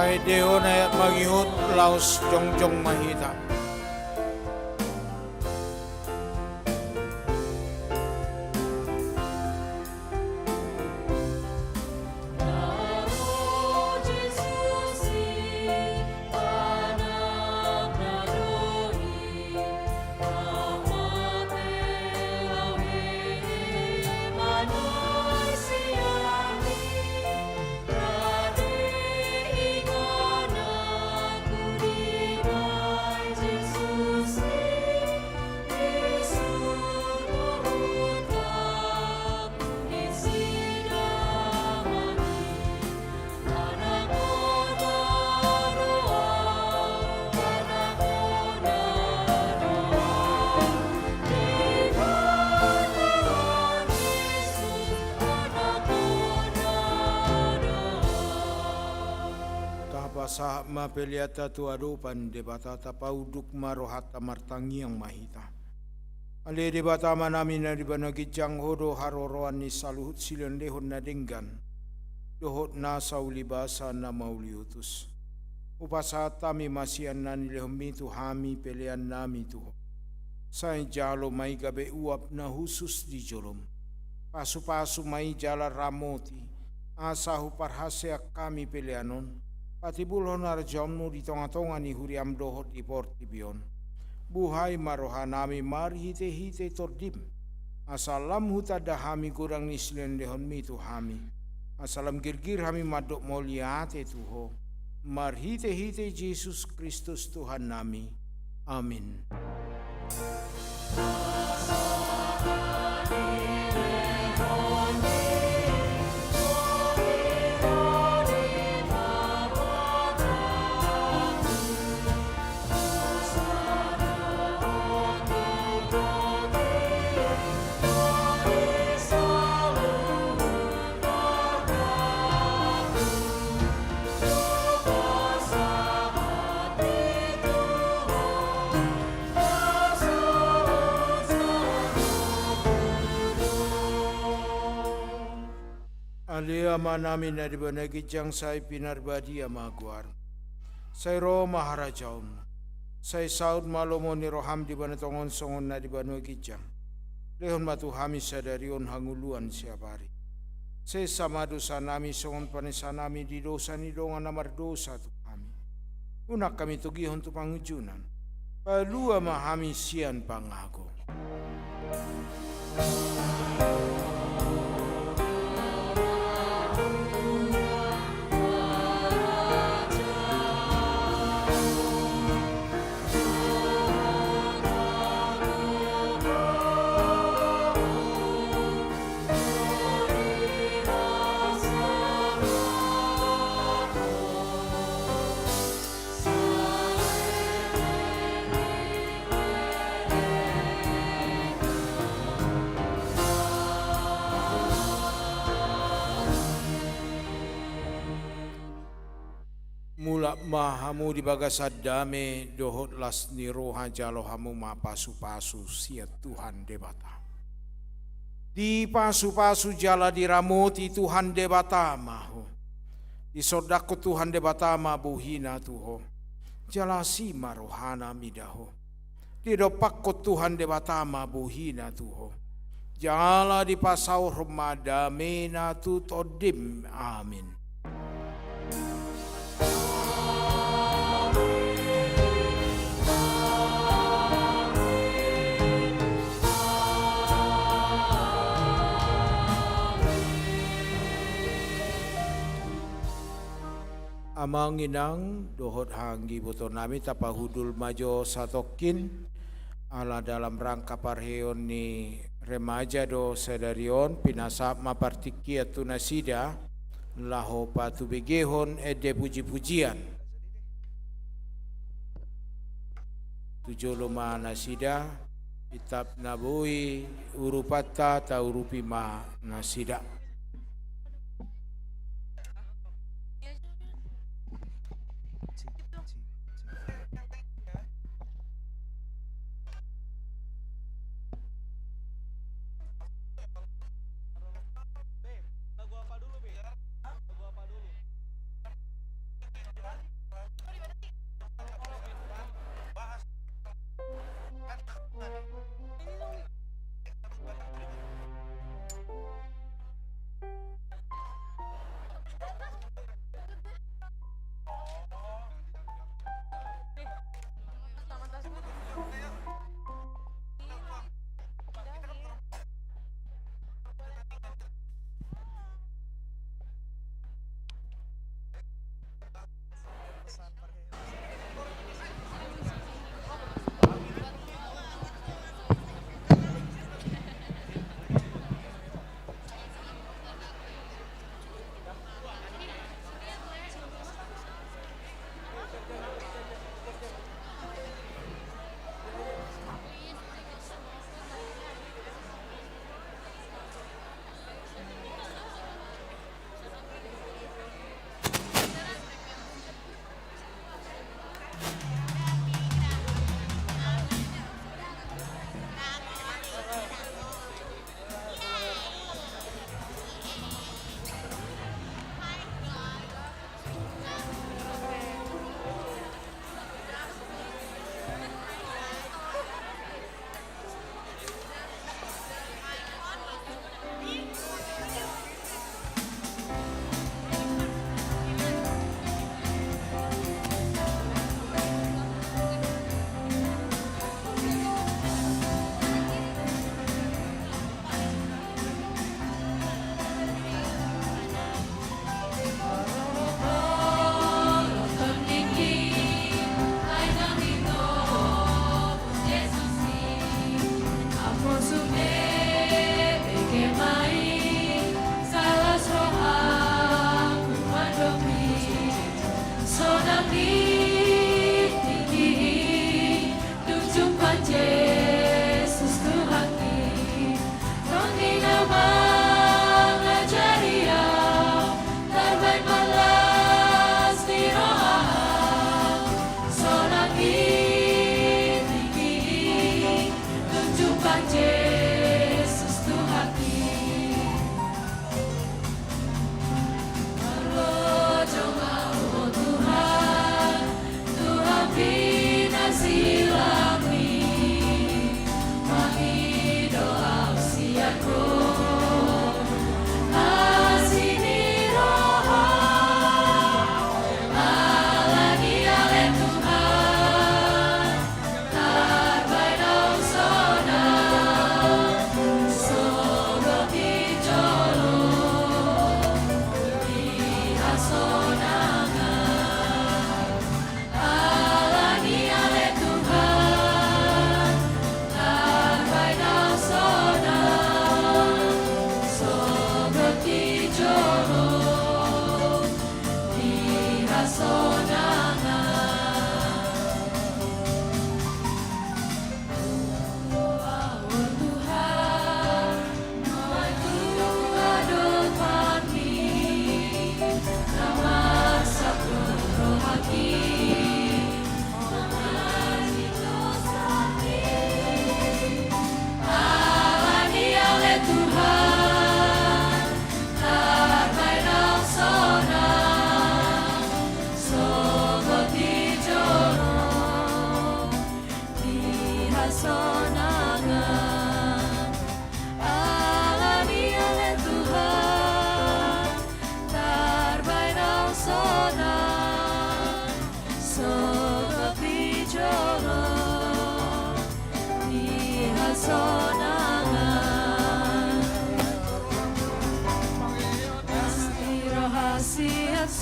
Ende on, ayat mangihut, laos jongjong ma hita. Tapasahat ma peleanta tu adopan Debata, tapaunduk ma rohanta, martangiang ma hita. Ale Debata Amanami na di banua ginjang, Ho do haroroan ni saluhut silehonlehon na denggan dohot nasa ulibasa na mauliutus. Hupasahat hami ma sian na nilehonMi tu hami peleannami tu Ho. Sai jalo ma i gabe uap na hushus di joloM. Pasupasu ma i jala ramoti, asa huparhaseang hami pelean on, patimbulhon harajaonMu di tongatonga ni huriaM dohot di portibi on. Buhai ma rohanami marhitehite TondiM, asa lam hutanda hami godang ni silehonlehonMi tu hami, asa lam girgir hami mandok mauliate tu Ho, marhitehite Jesus Kristus Tuhannami. Amin. Ale Amanami na di banua ginjang, sai pinarbadia ma goarMu. Sai ro ma harajaonMu. Sai saut ma lomo ni rohaM di banua tonga on songon na di banua ginjang. Lehon ma tu hami sadari on hangoluan siapari. Sesa ma dosanami songon panesanami di dosa ni dongan na mardosa tu hami. Unang hami togihon tu pangunjunan. Palua ma hami sian pangago. Mulak ma hamu di bagasan dame dohot las ni roha, jalo hamu ma pasupasu sian Tuhan Debata. Dipasupasu jala diramoti Tuhan Debata ma ho. Disondangkon Tuhan Debata ma bohina tu ho. Jala asi ma rohana mida ho. Didompakkon Tuhan Debata ma bohina tu ho. Jala dipasaorhon ma damena tu tondim. Amin. Amang inang dohot hanggi ibotonami, tapahundul ma jo satongkin, ala dalam rangka parheon ni remaja do sadari on, pinasahat ma partingkian tu nasida, laho patubegehon ende pujipujian. Tu jolo ma nasida, pinta na boi urupanta taurupi ma nasida.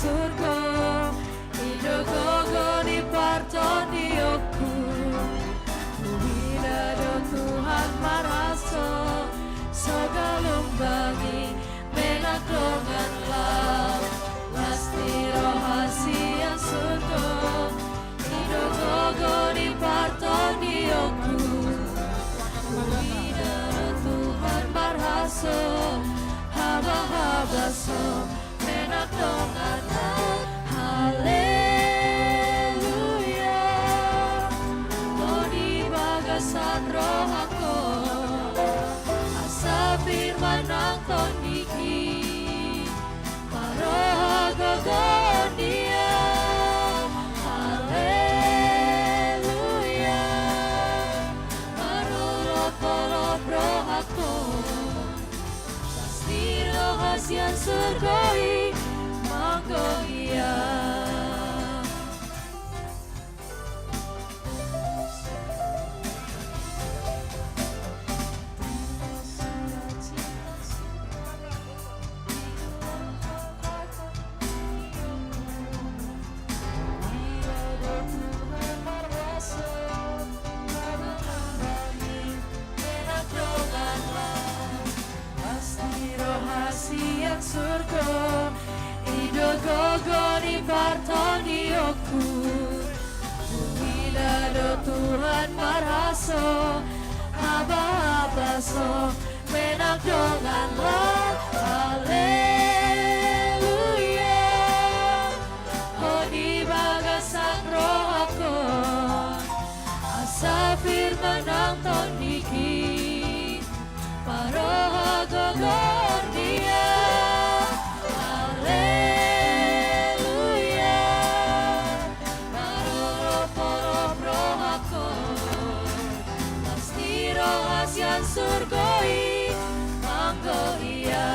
surgo, i do gogo ni partondionku. Huida do Tuhan marhaso, so galung bangi, menak dongan laho, las ni roha sian surgo, i do gogo ni partondionku. Huida do Tuhan marhaso, habahaba so, menak dongan laho. Haleluya. Ho di bagasan rohangku, asa pir ma nang tondingki, marroha gogo on di Ia. Haleluya. Marolopolop rohangku, las ni roha sian surgo i manggohi Ia. Las ni roha sian surgo, i do gogo ni partondionku. Huida do Tuhan marhaso, habahaba so, menak dongan laho. Haleluya. Ho di bagasan rohangku, asa pir ma nang tondingki, marroha gogo on di Ia. Haleluya. Marolopolop rohangku, las ni roha sian surgo i manggohi Ia.